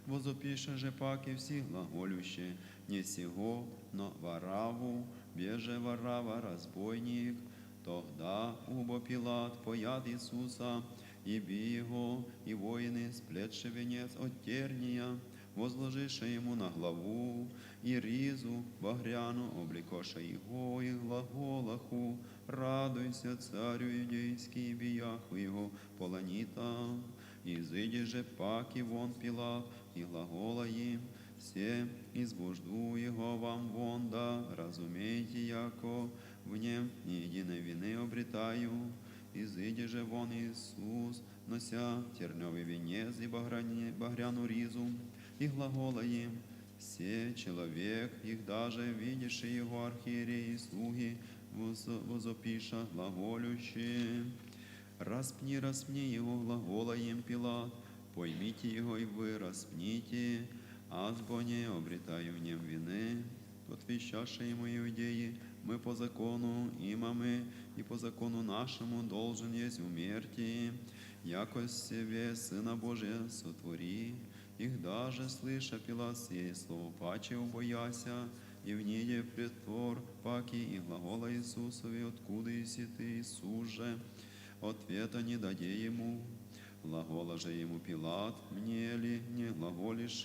Возопиша же паки всех глаголюще: не сего, но Варавву, беже Варава разбойник. Тогда убо Пилат поят Иисуса, и би его, и воины, сплетши венец от терния, возложиша ему на главу, и ризу багряну облекоша его, и глаголаху: радуйся, царю иудейский, биях его полонита. Изыди же паки вон Пилат, и глагола им: все изгожду его вам вон, да разумейте, яко в нем ни единой вины обретаю. Изыди же вон Иисус, нося терновый венец и багряну ризу, и глагола им: все человек, их даже видевшие его архиереи и слуги, возопиша глаголющие: распни, распни его. Глагола им Пилат: поймите его и вы распните, ас бо не обретаю в нем вины. Отвечаша ему иудеи: мы по закону имамы, и по закону нашему должен есть умерти, яко себе Сына Божия сотвори. Их даже слыша Пилат сие слово паче убояся, и в ниде притвор паки, и глагола Иисусови: откуда еси ты? Иисус же ответа не даде ему. Глагола же ему Пилат: мне ли не глаголишь,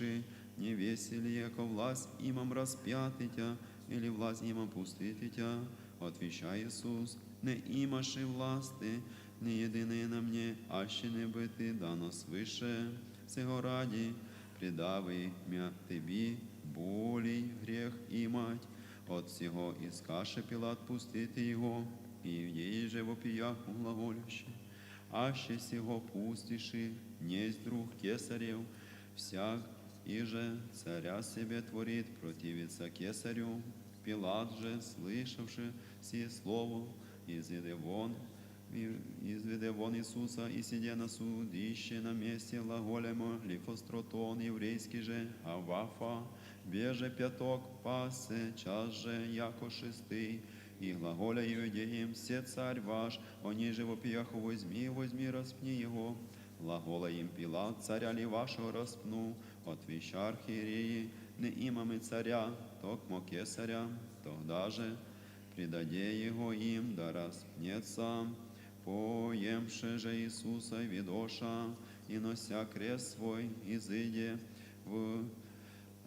не веси ли яко власть имам распятый тя, или власть имам пустыти тя? Отвеча Иисус: не имаши власти, не единый на мне, аще не быты дано свыше. Сего ради предавы мя тебе более грех имать. От сего искаши Пилат пустыти его, и иудеи же вопиях глаголющие: аще сего пустиши, несть друг кесарев, всяк и же царя себе творит, противится кесарю. Пилат же, слышавши сие слово, изведе вон изведе вон Иисуса и сидя на судище на месте глаголема Лифостротон, еврейский же Авафа, беже пяток пасе, час же яко шестый, и глаголя иудеям: все царь ваш, они же вопиях: возьми, возьми, распни его. Глагола им Пилат: царя ли вашего распну? Отвеча архиереи: не имамы царя, токмо кесаря. Тогда же предаде его им да распнется. Поемши же Иисуса видоша и нося крест свой, изыде в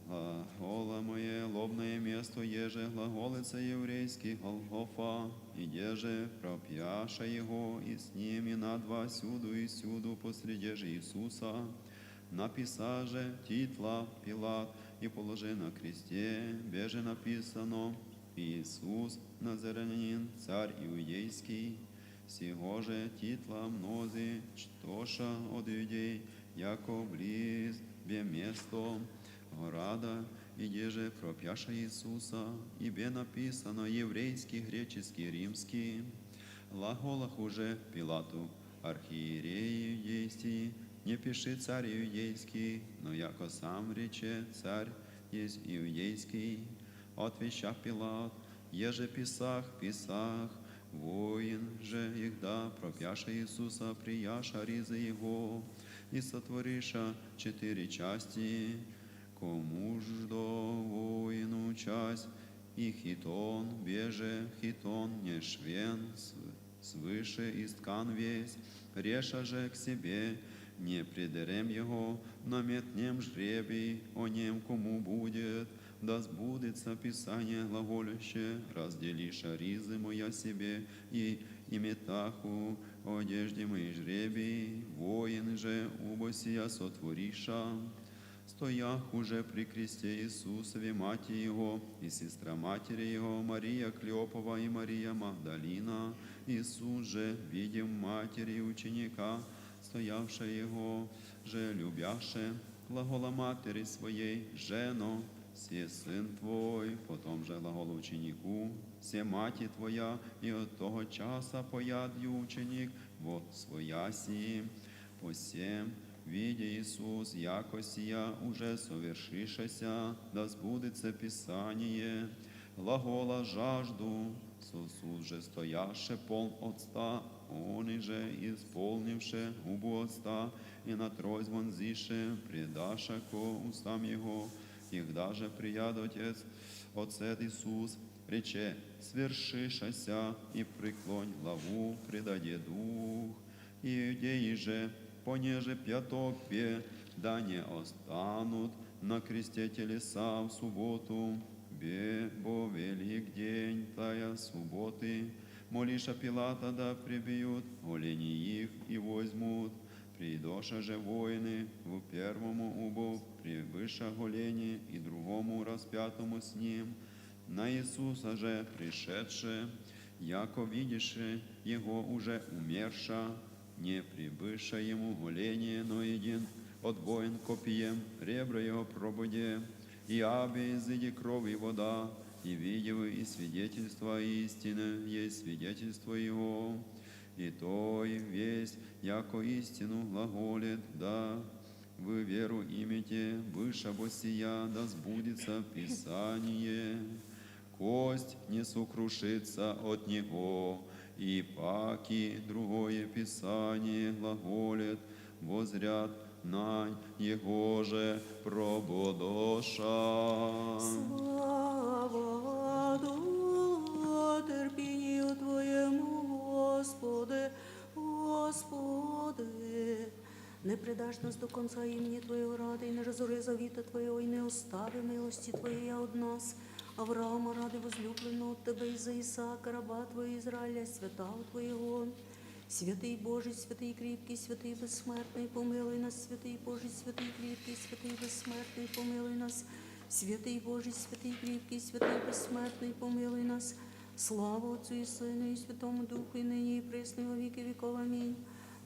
глаголомое лобное место, еже глаголится еврейский Голгофа, и деже пропьяша его и с ними на два сюду и сюду посреди же Иисуса. Написа же титла Пилат и положи на кресте, беже написано: Иисус Назаретянин, царь иудейский. Сего же титла мнози чтоша от иудей, яко близ бе место града, и деже пропьяша Иисуса, и бе написано: еврейский, греческий, римский. Глаголаху же Пилату архиереи иудейский: не пиши царь иудейский, но яко сам рече царь есть иудейский. Отвеча Пилат: еже писах, писах. Воин же их да, пропьяша Иисуса, прияша ризы его и сотвориша четыре части. Кому ждо воину часть и хитон, беже хитон не швен, свыше исткан весь, реша же к себе Не предерем его наметнем жребий, о нем кому будет, да сбудется Писание глаголющее: разделиша ризы моя себе и, и метаху, о одежде мои жребий, воины же убо сия сотвориша. Стоях уже при кресте Иисусове мать Его и сестра матери Его, Мария Клеопова и Мария Магдалина, Иисус же, видев матери ученика, стоявшее Его же любящее, глагола матери своей: «Жено, се сын твой», потом же глагол ученику: «Се мать твоя», и от того часа пояд ученик во свояси. Посем, видя Иисус, яко сия уже совершившееся, да сбудется Писание, глагола: «Жажду». Сосуд же стояше полн оцта, он же, исполнивше, убу оцта, и на трость вонзише, предаша ко устам Его, и когда же прият Отец, Отцет Иисус, рече: «Свершившееся», и приклонь главу, предаде дух. Иудеи же, понеже пяток бе да не останут на кресте телеса в субботу, бе, бо велик день тая субботы, молиша Пилата да прибьют голени их и возьмут. Придоша же воины в первому убо прибыша голени и другому распятому с ним. На Иисуса же пришедше, яко видишь Его уже умерша, не прибывшее Ему голение, но один от воин копием ребра Его прободе, и абе изыди кровь и вода, и видевы и свидетельство, и истинное есть свидетельство Его. И то и весь, яко истину глаголит, да вы веру имите, быша бо сия, да сбудется Писание. Кость не сокрушится от Него, и паки другое Писание глаголит, возрят на Его же прободоша. Слава Духа, терпению Твоему, Господи, Господи. Не предашь нас до конца имени Твоего ради, и не разори завета Твоего, и не остави милости Твоей от нас, Авраама ради возлюбленного Тебя, из-за Исаака, раба Твоего Израиля, святого Твоего. Святый Божий, святый крепкий, святый бессмертный, помилуй нас. Святый Божий, святый крепкий, святый бессмертный, помилуй нас. Святый Божий, святый крепкий, святый бессмертный, помилуй нас. Слава Отцу и Сыну и Святому Духу, и ныне и пресно и во веки веков. Аминь.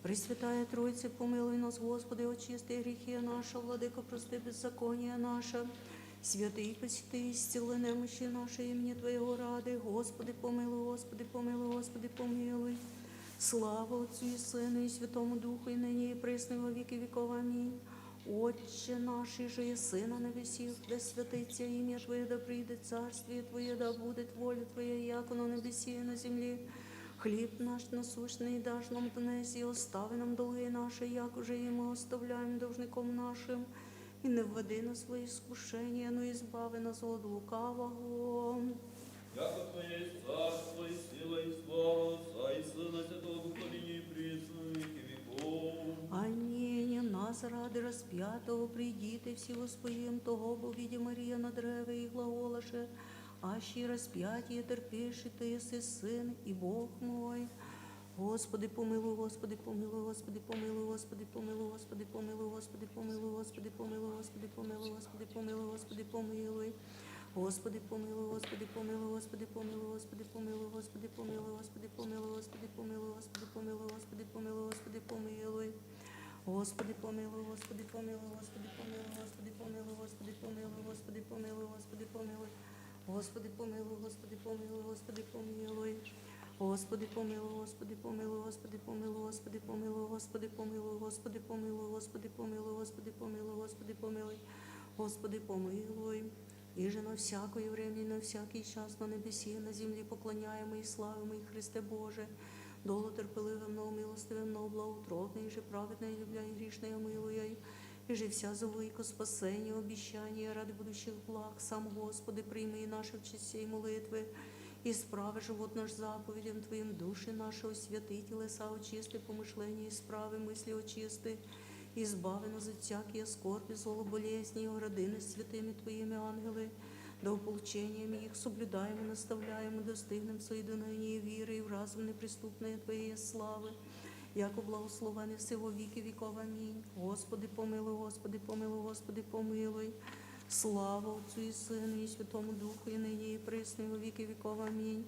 Пресвятая Троица, помилуй нас, Господи, очисти грехи наши, Владыка, прости беззаконие наше. Святый, пресвятый, исцели немощи наши имени Твоего ради. Господи, помилуй, Господи, помилуй, Господи, помилуй. Слава Отцу и Сыну и Святому Духу, и ныне и пресно и во веки веков. Аминь. Отче наш, иже еси на небесех, да святится имя Твое, да придет царствие Твое, да будет воля Твоя, яко на небесе и на земле. Хлеб наш насущный дашь нам днесь, и остави нам долги наши, якоже и мы оставляем должником нашим. И не введи нас во искушение, но избави нас от лукавого. Яко Твое есть царство, и сила, и слава Отца, и Сына, Святого Духа, ныне и пресно, и во веки веков. Аминь. Нас ради распятого придите все воспоем, того бо видя Мария на древе и глаголаше: «Аще распятие терпишь и Ты, и Сын, и Бог мой». Господи, помилуй, Господи, помилуй, Господи, помилуй, Господи, помилуй, Господи, помилуй, Господи, помилуй, Господи, помилуй, Господи, помилуй, Господи, помилуй, Господи, помилуй. Господи, помилуй, Господи, помилуй, Господи, помилуй, Господи, помилуй, Господи, помилуй, Господи, помилуй, Господи, помилуй, Господи, помилуй. Господи, помилуй, Господи, помилуй, Господи, помилуй, Господи, помилуй, Господи, помилуй, Господи, помилуй, Господи, помилуй. Господи, помилуй, Господи, помилуй, Господи, помилуй. Господи, помилуй, Господи, помилуй, Господи, помилуй, Господи, помилуй, Господи, помилуй, Господи, помилуй, Господи, помилуй, Господи, помилуй, Господи, помилуй. Господи, помилуй. Иже на всякое время и на всякий час на небесе и на земле поклоняемый и славимый Христе Боже, долго терпеливый, много милостивый, много благоутробный, иже праведный, любя и грешное милуя, иже вся зову ко спасению, обещание ради будущих благ, сам, Господи, прими и наши в честь сей молитвы, исправи живот наш заповедям Твоим, души наши освяти, телеса очисти, помышления исправи, мысли очисти, Избави нас от всякой скорби, злобы, болезни, и огради нас святыми Твоими ангелами, да ополчением их соблюдаем и наставляем, и достигнем соединения веры и в разум неприступной Твоей славы, яко благословен Ты во веки веков. Аминь. Господи, помилуй, Господи, помилуй, Господи, помилуй. Слава Отцу и Сыну и Святому Духу, и ныне и присно и во веки веков. Аминь.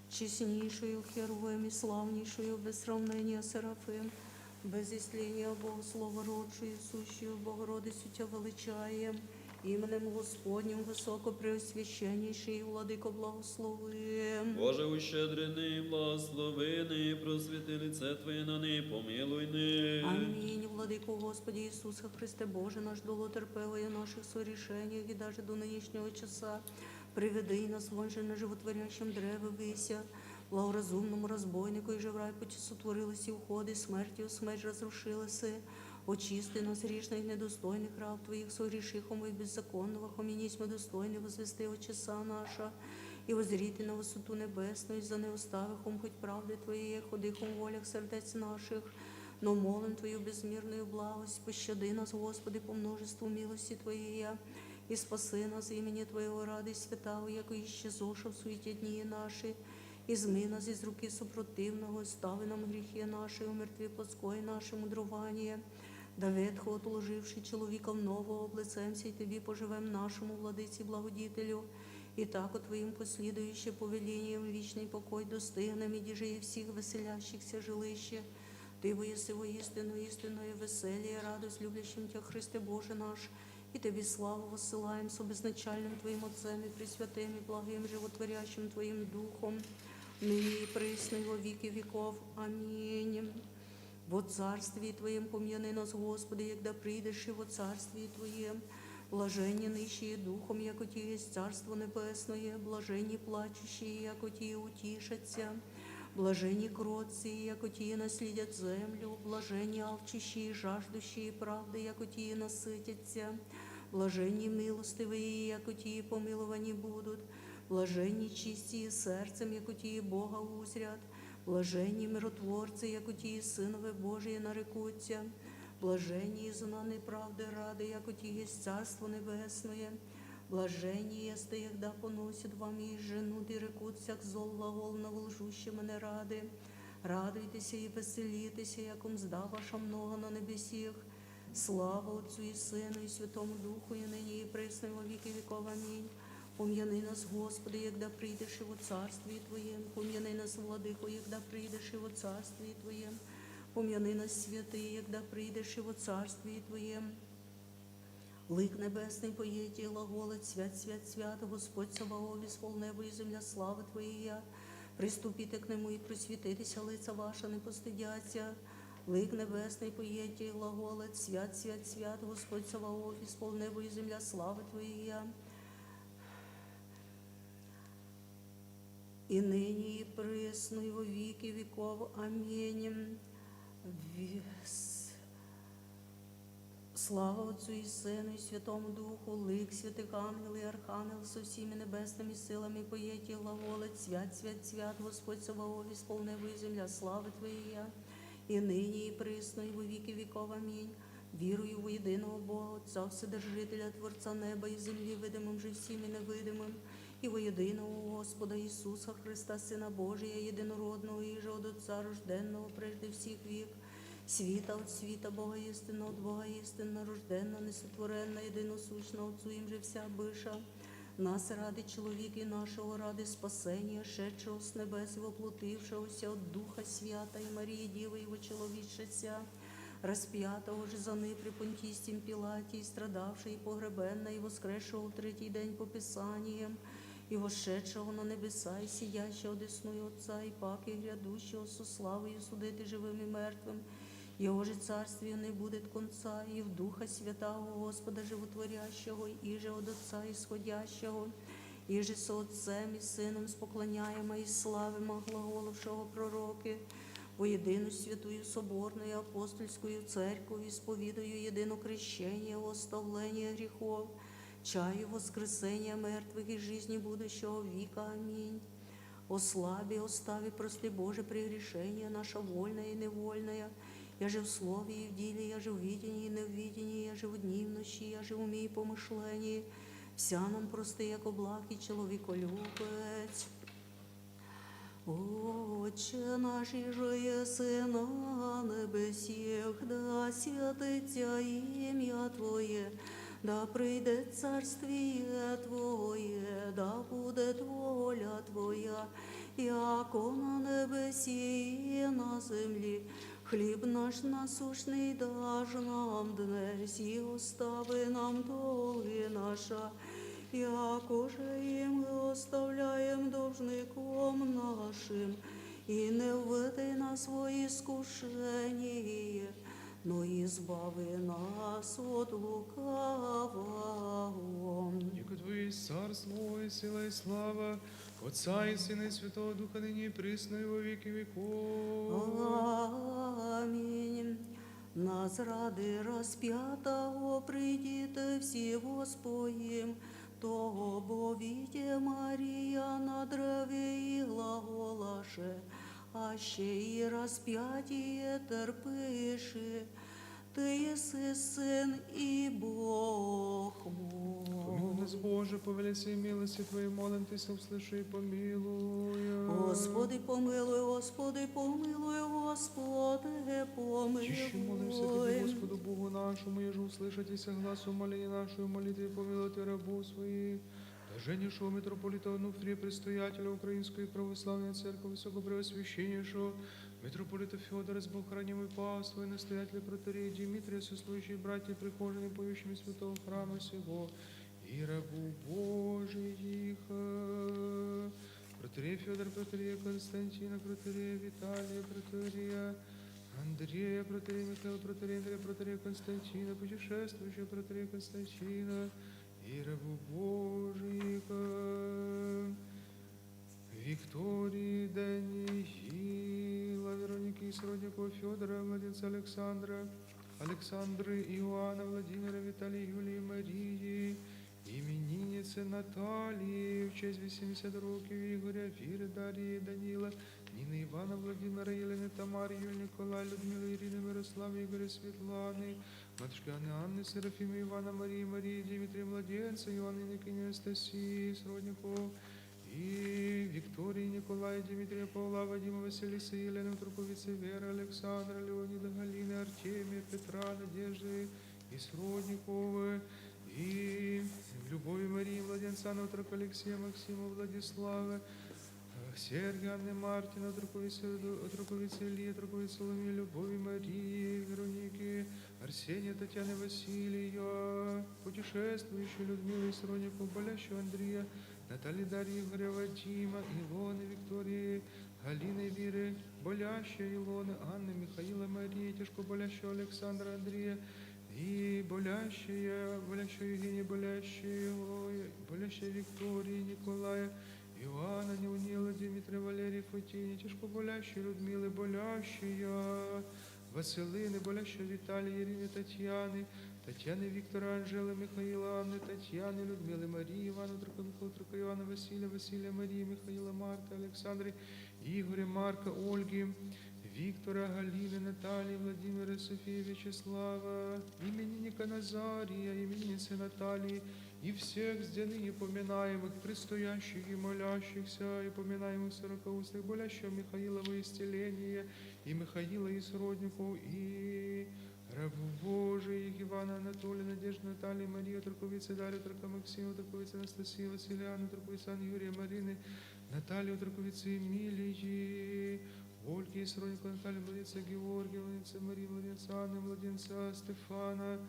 Честнейшую Херувим и славнейшую без сравнения Серафим, без истления Богослова, родшую и сущую Богородицу Тебя величаем, именем Господним высокопреосвященнейший Владыко благословим. Боже, ущедренный, благословенный, просвети лице Твоим и помилуй нас. Аминь. Владыко Господи Иисусе Христе, Боже наш, долготерпелый в наших согрешениях и даже до нынешнего часа, приведи нас вон же на животворящем древе выйся, благоразумному разбойнику, и же в рай пути сотворилась и уходит смертью, смерть разрушилась. Очисти нас, грешных, недостойных раб Твоих, согрешивших и беззаконных, хоминись мы достойны возвести о часа наша, и возрите на высоту небесную, за неуставихом хоть правды Твоей, худыхом волях сердец наших, но молим Твою безмерную благость, пощады нас, Господи, по множеству милости Твоей, и спаси нас имени Твоего ради святого, яко исчезоша в суете дни наши, изми нас из руки супротивного, стави нам грехи наши, умертви плотское наше мудрование, да ветхого, отложивши человеком нового, облицаемся Тебе, поживем нашему Владыце Благодетелю, и так от Твоим последующим повелением вечный покой достигнем, и же и всех веселящихся жилище. Ты воистину, воистину, истинное веселье, радость любящим Тебя, Христе Боже наш, и Тебе славу воссылаем с безначальным Твоим Отцем и Пресвятым и благим животворящим Твоим Духом, ныне и присно и во веки веков. Аминь. Во Царствии Твоем помяни нас, Господи, егда придешь и во Царствии Твоем. Блаженни нищие духом, яко Тие есть Царство Небесное, блаженни плачущие, яко Тие утешатся, блаженни кротцие, яко Тие наследят землю, блаженни алчущие и жаждущие правды, яко Тие насытятся, блаженни милостивые, яко Тие помилованы будут, блаженни чистые сердцем, яко Тие Бога узрят, блаженни миротворцы, яко Тие Сынове Божие нарекутся, блаженни изгнанные правды ради, яко Тие есть Царство Небесное, блаженни егда поносят вами и женут и рекут всяк зол глагол на лжущем имени ради. Радуйтеся и веселитеся, яко мзда ваша много на небесех. Слава Отцу и Сыну и Святому Духу, и ныне и присно и во веки веков. Аминь. Помяни нас, Господи, егда придешь и во Царствии Твоем. Помяни нас, Владыко, егда придешь и во Царствии Твоем. Помяни нас, святые, егда придешь и во Царствии Твоем. Лик небесный поет и глаголит: «Свят, свят, свят, Господь Саваоф, исполнена земля славы Твоей». Приступите к Нему и просветитеся, лица ваши не постыдятся. Лик небесный поет и глаголит: «Свят, свят, свят, Господь Саваоф, исполнена земля славы Твоей». И ныне и присно и во веки веков. Аминь. Ви-, с-, Слава Отцу и Сыну и Святому Духу, лик святых ангелов и архангелов со всеми небесными силами поет и глаголит: «Свят, свят, свят, Господь Саваоф, исполнена земля славы Твоей». И ныне и присно и во веки веков. Аминь. Верую во единого Бога Отца, Вседержителя, Творца неба и земли, видимым же всеми невидимым, и во единого Господа Иисуса Христа, Сына Божия, единородного, иже от Отца рожденного прежде всех век, света от света, Бога истинного от Бога истинно рожденного, несотворенного, единосущного Отцу, им же вся быша, нас ради человека и нашего ради спасения, шедшего с небес и воплотившегося от Духа Свята и Марии Девы, его человечеся, распятого же за нас при Понтийском Пилате, и страдавшего и погребенного, и воскресшего в третий день по Писаниям, и восшедшего на небеса, и сидящего одесную Отца, и паки грядущего со славою судить и живым и мертвым. Его же царствию не будет конца, и в Духа Святаго Господа Животворящего, иже от Отца исходящего, иже со Отцем и Сыном споклоняема и славима, глаголовшего пророки, во единую святую соборную апостольскую церковь, исповедую едино крещение во оставление грехов, чаю воскресения мертвых и жизни будущего века. Аминь. Ослаби, остави, прости, Боже, прегрешение наше вольное и невольное, Яже в слове и в деле, яже в видении и не в видении, яже в дни и в ночи, яже в уме и помышлении, вся нам прости, яко благ и человеколюбец. Отче наш, иже еси на небесех, да святится имя Твое, да придет царствие Твое, да будет воля Твоя, яко на небесе и на земле. Хлеб наш насущный дашь нам днесь, и остави нам долги наша, яко же и мы оставляем должником нашим, и не введи нас во искушение, но избави нас от лукавого. Яко Твое есть царство, и сила, и слава, Отца и Сына и Святого Духа, ныне и присно и во веки веков. Аминь. Нас ради распятого придите все воспоим Тобовите, Мария, на древе и глаголаше, аще и распятие терпиши. Ты еси Сын и Бог мой. Помилуй нас, Боже, по великой милости Твоей, молим Тися, услыши и помилуй. Господи, помилуй, Господи, помилуй, Господи, помилуй. Чище молимся Тебе, Господу Богу нашему, еже услышатися гласу моления нашей, молитве помилуй Ты рабов Своих. Блаженнейшего митрополита Онуфрия, предстоятеля Украинской православной церкви, высокопреосвященнейшего митрополита Федора с богохранимой паствой, настоятеля протоиерея Дмитрия, сослужащие братья прихожане, поющими святого храма сего, и рабу Божиих, протоиерея Федора, протоиерея Константина, протоиерея Виталия, протоиерея Андрея, протоиерея Михаила, протоиерея Андрея, протоиерея Константина, путешествующего протоиерея Константина, и рабу Божиих, Виктории, Даниила, Вероники и сродников, Федора, младенца Александра, Александры, Иоанна, Владимира, Виталия, Юлии, Марии, именинницы Натальи, в честь восемьдесят років, Игоря, Веры, Дарьи, Даниила, Нины, Ивана, Владимира, Елены, Тамары, Юлии, Николая, Людмилы, Ирины, Мирослава, Игоря, Светланы, матушки Анны, Анны, Серафимы, Ивана, Марии, Марии, Дмитрия, младенца Иоанна, Иннокентия, Анастасии, сродников, и Виктории, Николая, Дмитрия, Павла, Вадима, Василисы, Елены, Турковицы, Веры, Александра, Леонида, Галины, Артемия, Петра, Надежды и сродников, и Любови, Марии, младенца Анны, отрока Алексея, Максима, Владислава, Сергия, Анны, Мартина, отроковицы, отроковицы Ильи, отроковицы Луми, Любови, Марии, Вероники, Арсения, Татьяны, Василия, путешествующей Людмилы и сродников, болящего Андрея, Натальи, Дарьи, Игоря, Вадима, Илоны, Виктории, Галины, Веры, болящей Илоны, Анны, Михаила, Марии, тяжко болящего Александра, Андрея, и болящая, болящего Евгения, болящего, болящая Виктории, Николая, Иоанна, Неунила, Дмитрия, Валерия, Фотиния, тяжко болящей Людмилы, болящая Василины, болящего Виталия, Ирины, Татьяны, Татьяны, Виктора, Анжелы, Михаила, Анны, Татьяны, Людмилы, Марии, Ивана, отрока Михаила, отрока Иоанна, Василия, Василия, Марии, Михаила, Марты, Александры, Игоря, Марка, Ольги, Виктора, Галины, Натальи, Владимира, Софии, Вячеслава, именинника Назария, именинницы Натальи, и всех здесь ныне поминаемых, предстоящих и молящихся, и поминаемых сорокаустных, болящего Михаила во исцеление, и Михаила и сродников, и рабу Божиих Ивана, Анатолия, Надежды, Натальи, Марии, отроковицы Дарьи, отрока Максима, отроковицы Анастасии, Василианы, отроковицы Анны, Юрия, Марины, Натальи, отроковицы Эмилии, Ольги, сродника Натальи, младенца Георгия, младенца Марии, младенца Анны, младенца Стефана,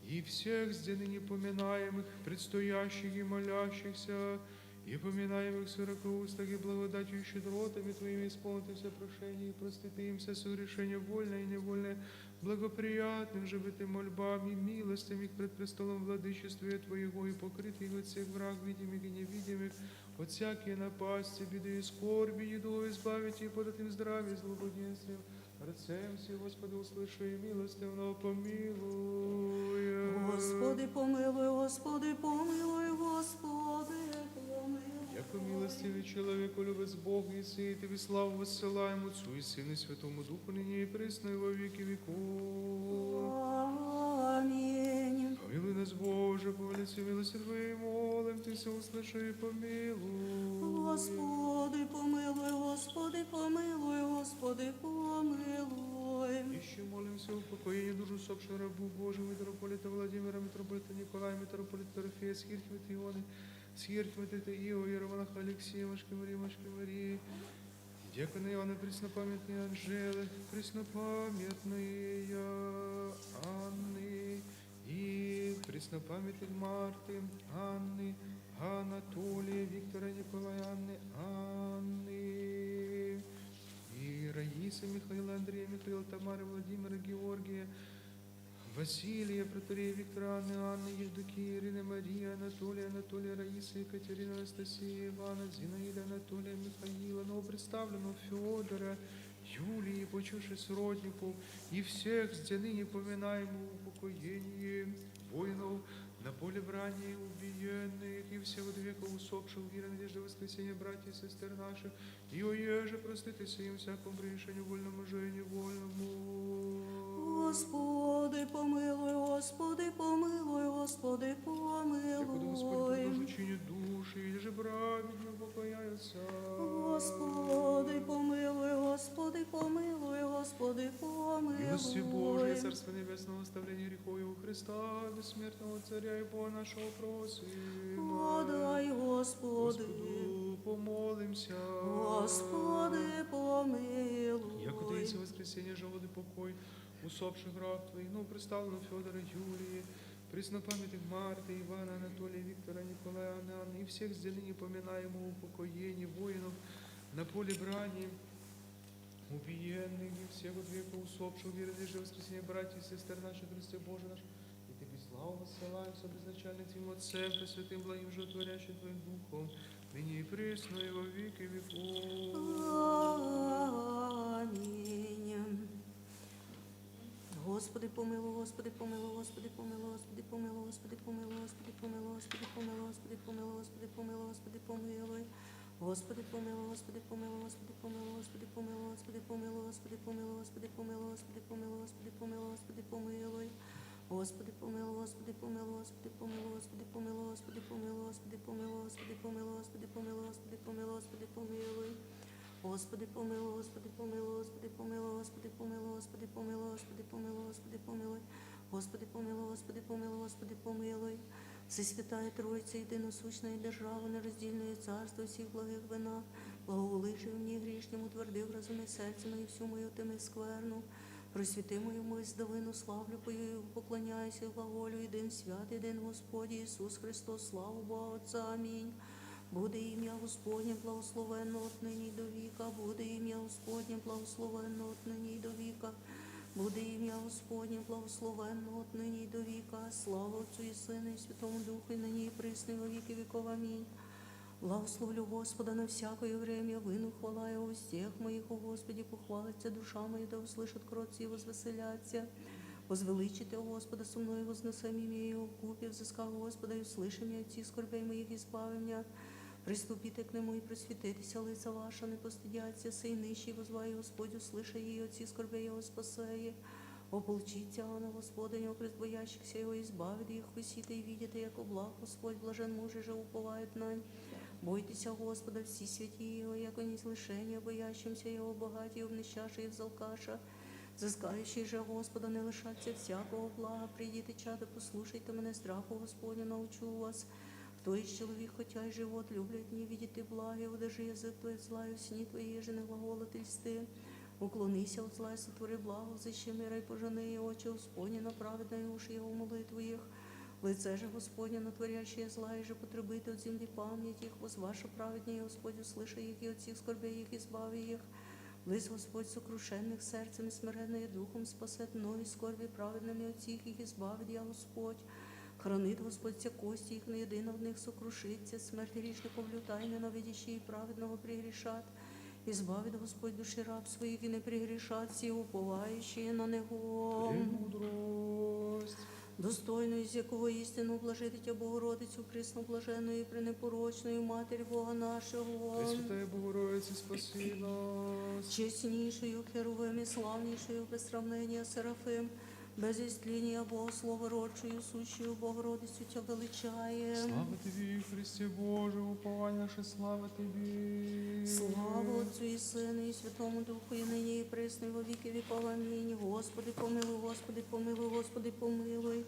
и всех здесь ныне поминаемых, предстоящих и молящихся, и поминаемых сорокаустных, и благодатью и щедротами Твоими исполни Ты все прошения, и прости Ты им все согрешения, вольное и невольное, благоприятным же бы Ты мольбам и милостям их пред престолом владычествуя Твоего, и покрыть их от всех враг, видимых и невидимых, от всякие напасти, беды и скорби, и дух избавить, и подать им здравие с благоденствием. Рцем все, Господи, услыши и милостивно помилуй. Господи, помилуй, Господи, помилуй, Господи, помилуй. Яко милостивый человеколюбец Бог еси, и Тебе славу воссылаем, Отцу и Сыну и Святому Духу, ныне и присно и во веки веков. Аминь. Помилуй нас, Боже, по великой милости Твоей, молим Тебя, услыши и помилуй. Господи, помилуй, Господи, помилуй, Господи, помилуй. Ещё молимся о упокоении душ усопшего раба Божьего митрополита Владимира, митрополита Николая, митрополита Дорофея, архиепископа Ионы, архиепископа Ио, иеромонаха Алексея, мачехи Марии, мачехи Марии, диакона Иоанна, преснопамятной Анжелы, преснопамятной Анны и преснопамятной Марты, Анны, Анатолия, Виктора, Николая, Анны, Анны и Раисы, Михаила, Андрея, Михаила, Тамары, Владимира, Георгия, Василия, протоиерея Виктора, Анны, Анны, Евдокии, Ирины, Марии, Анатолия, Анатолия, Раисы, Екатерины, Анастасии, Ивана, Зинаиды, Анатолия, Михаила, новоприставленного Федора, Юлии, почивших сродников и всех здесь ныне поминаемых в упокоении, воинов на поле брани, убиенных и всех от века усопших в вере надежды воскресения братьев и сестер наших, и о еже простит и сим всяком прегрешении, вольному же и невольному. Господи, помилуй, Господи, помилуй, Господи, помилуй. Якода Господи, помилуй, учини души, или же праведник покаяется. Господи, помилуй, Господи, помилуй, Господи, помилуй. Милости Божией, Царства Небесного, оставление грехов и у Христа, бессмертного Царя и Бога нашего, просим. Подай, Господи. Господу помолимся. Господи, помилуй. Якода есть воскресение, живот и покой усопших раб Твоих, ну, представленных Федора, Юлии, преснопамятных Марты, Ивана, Анатолия, Виктора, Николая, Анны, Анны и всех здесь ныне поминаемых в упокоении, воинов на поле брани, убиенных и всех от века усопших, веры же воскресения братьев и сестер наших Христе Боже наш, и Тебе славу воссылаем, со безначальным Твоим Отцем, Пресвятым, Благим, Животворящим Твоим Духом, ныне и присно и во веки веков. Аминь. Господи, помилуй, Господи, помилуй, Господи, помилуй, Господи, помилуй, Господи, помилуй, Господи, помилуй, Господи, помилуй, Господи, помилуй, Господи, помилуй. Господи, помилуй, Господи, помилуй, Господи, помилуй, Господи, помилуй, Господи, помилуй, Господи, помилуй, Господи, помилуй, Господи, помилуй, Господи, помилуй. Господи, помилуй, Господи, помилуй, Господи, помилуй, Господи, помилуй, Господи, помилуй, Господи, помилуй, Господи, помилуй, Господи, помилуй, Господи, помилуй. Господи, помилуй, Господи, помилуй, Господи, помилуй, Господи, помилуй, Господи, помилуй, Господи, помилуй. Господи, помилуй, Господи, помилуй, Господи, помилуй. Всесвятая Троица, единосущная держава, нераздельное царство всех благих винах, благоулыжи мне грешному, утверди в разуме сердце мое, всю мою тьму скверну, просвети мою мысль, да вину славлю пою и поклоняюсь и глаголю: Единый свят, единый Господь Иисус Христос, слава Богу Отца. Аминь. Буде имя Господне благословенно отныне и до века, буде имя Господне благословенно отныне и до века, буде имя Господне благословенно отныне и до века. Слава Отцу и Сыну и Святому Духу, и ныне и присно и во веки веков. Аминь. Благословлю Господа на всякое время, выну хвала Его в устах моих. О Господе, похвалится душа моя, да услышит кротцы и возвеселятся. Возвеличит Его Господа со мной, вознесем имя Его вкупе, взыскай Господа и услыши меня, от всех скорбей моих избави меня. Приступите к Нему и просветитеся, лица ваша не постыдятся, сей нищий возвай Господь, услыши и от всех скорбей Его спасай. Ополчитесь на Господа, и окрест боящихся Его избавит, и вкусите и видите, яко благ Господь. Блажен муж, же уповает на Него. Бойтеся Господа, все святые Его, яко не лишение боящимся Его богатей, обнищавший взалкаша. Взыскающие же Господа не лишатся всякого блага. Придите, чада, послушайте меня, страху Господню научу вас. Кто из человек, хотя и живот, любит не видит и благи? Удержи язык твой от зла, и усни твои ежи не глаголят льсты. Уклонися от зла и сотвори благо, взыщи мира и пожени очи Господни на праведное, и уши Его молитву их. Лице же Господне на творящее зла, и же потребит от земли память их. Возваши праведнее, Господь, услыши их, и от всех скорбей их избави их. Близ Господь сокрушенных сердцем и смиренные духом спасет, но и скорби праведными от всех их избавит я Господь. Хранит Господь все кости их, но едино в них сокрушится. Смерть грешников люта, и ненавидящие праведного прегрешат. Избавит Господь души раб своих, и не прегрешат все уповающие на Него. Премудрость. Достойную всякого истину, блажи Тебя, Богородицу пресноблаженную и пренепорочную Матерь Бога нашего. Пресвятая Богородица, спаси нас. Честнейшую Херувим и славнейшую без сравнения Серафим, без истления Богослова родшую сущую Богородицу Тебя величаем. Слава Тебе, Христе Боже, упование наше, слава Тебе. Слава Отцу и Сыну и Святому Духу, и ныне и пресно и во веки веков. Аминь. Господи, помилуй, Господи, помилуй, Господи, помилуй.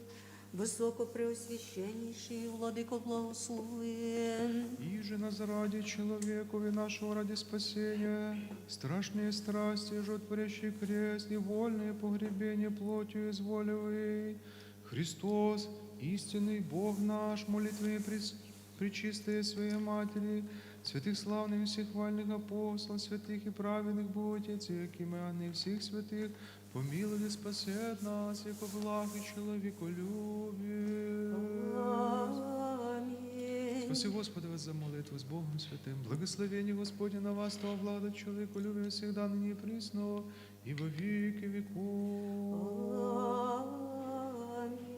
Высокопреосвященнейший Владыко, благослови. И же нас ради человеку и нашего ради спасения страшные страсти, животворящий крест и вольное погребение плотью изволевый, Христос, истинный Бог наш, молитвы прес-, пречистой Своей Матери, святых славных всех вальных апостолов, святых и праведных Богоотец Иакима и всех святых, помилуй и спаси нас, яко благ и человеколюбец. Аминь. Спаси, Господи, вас за молитву с Богом Святым. Благословение Господне на вас, то влада человеколюбие всегда, ныне и присно, и во веки веков. Аминь.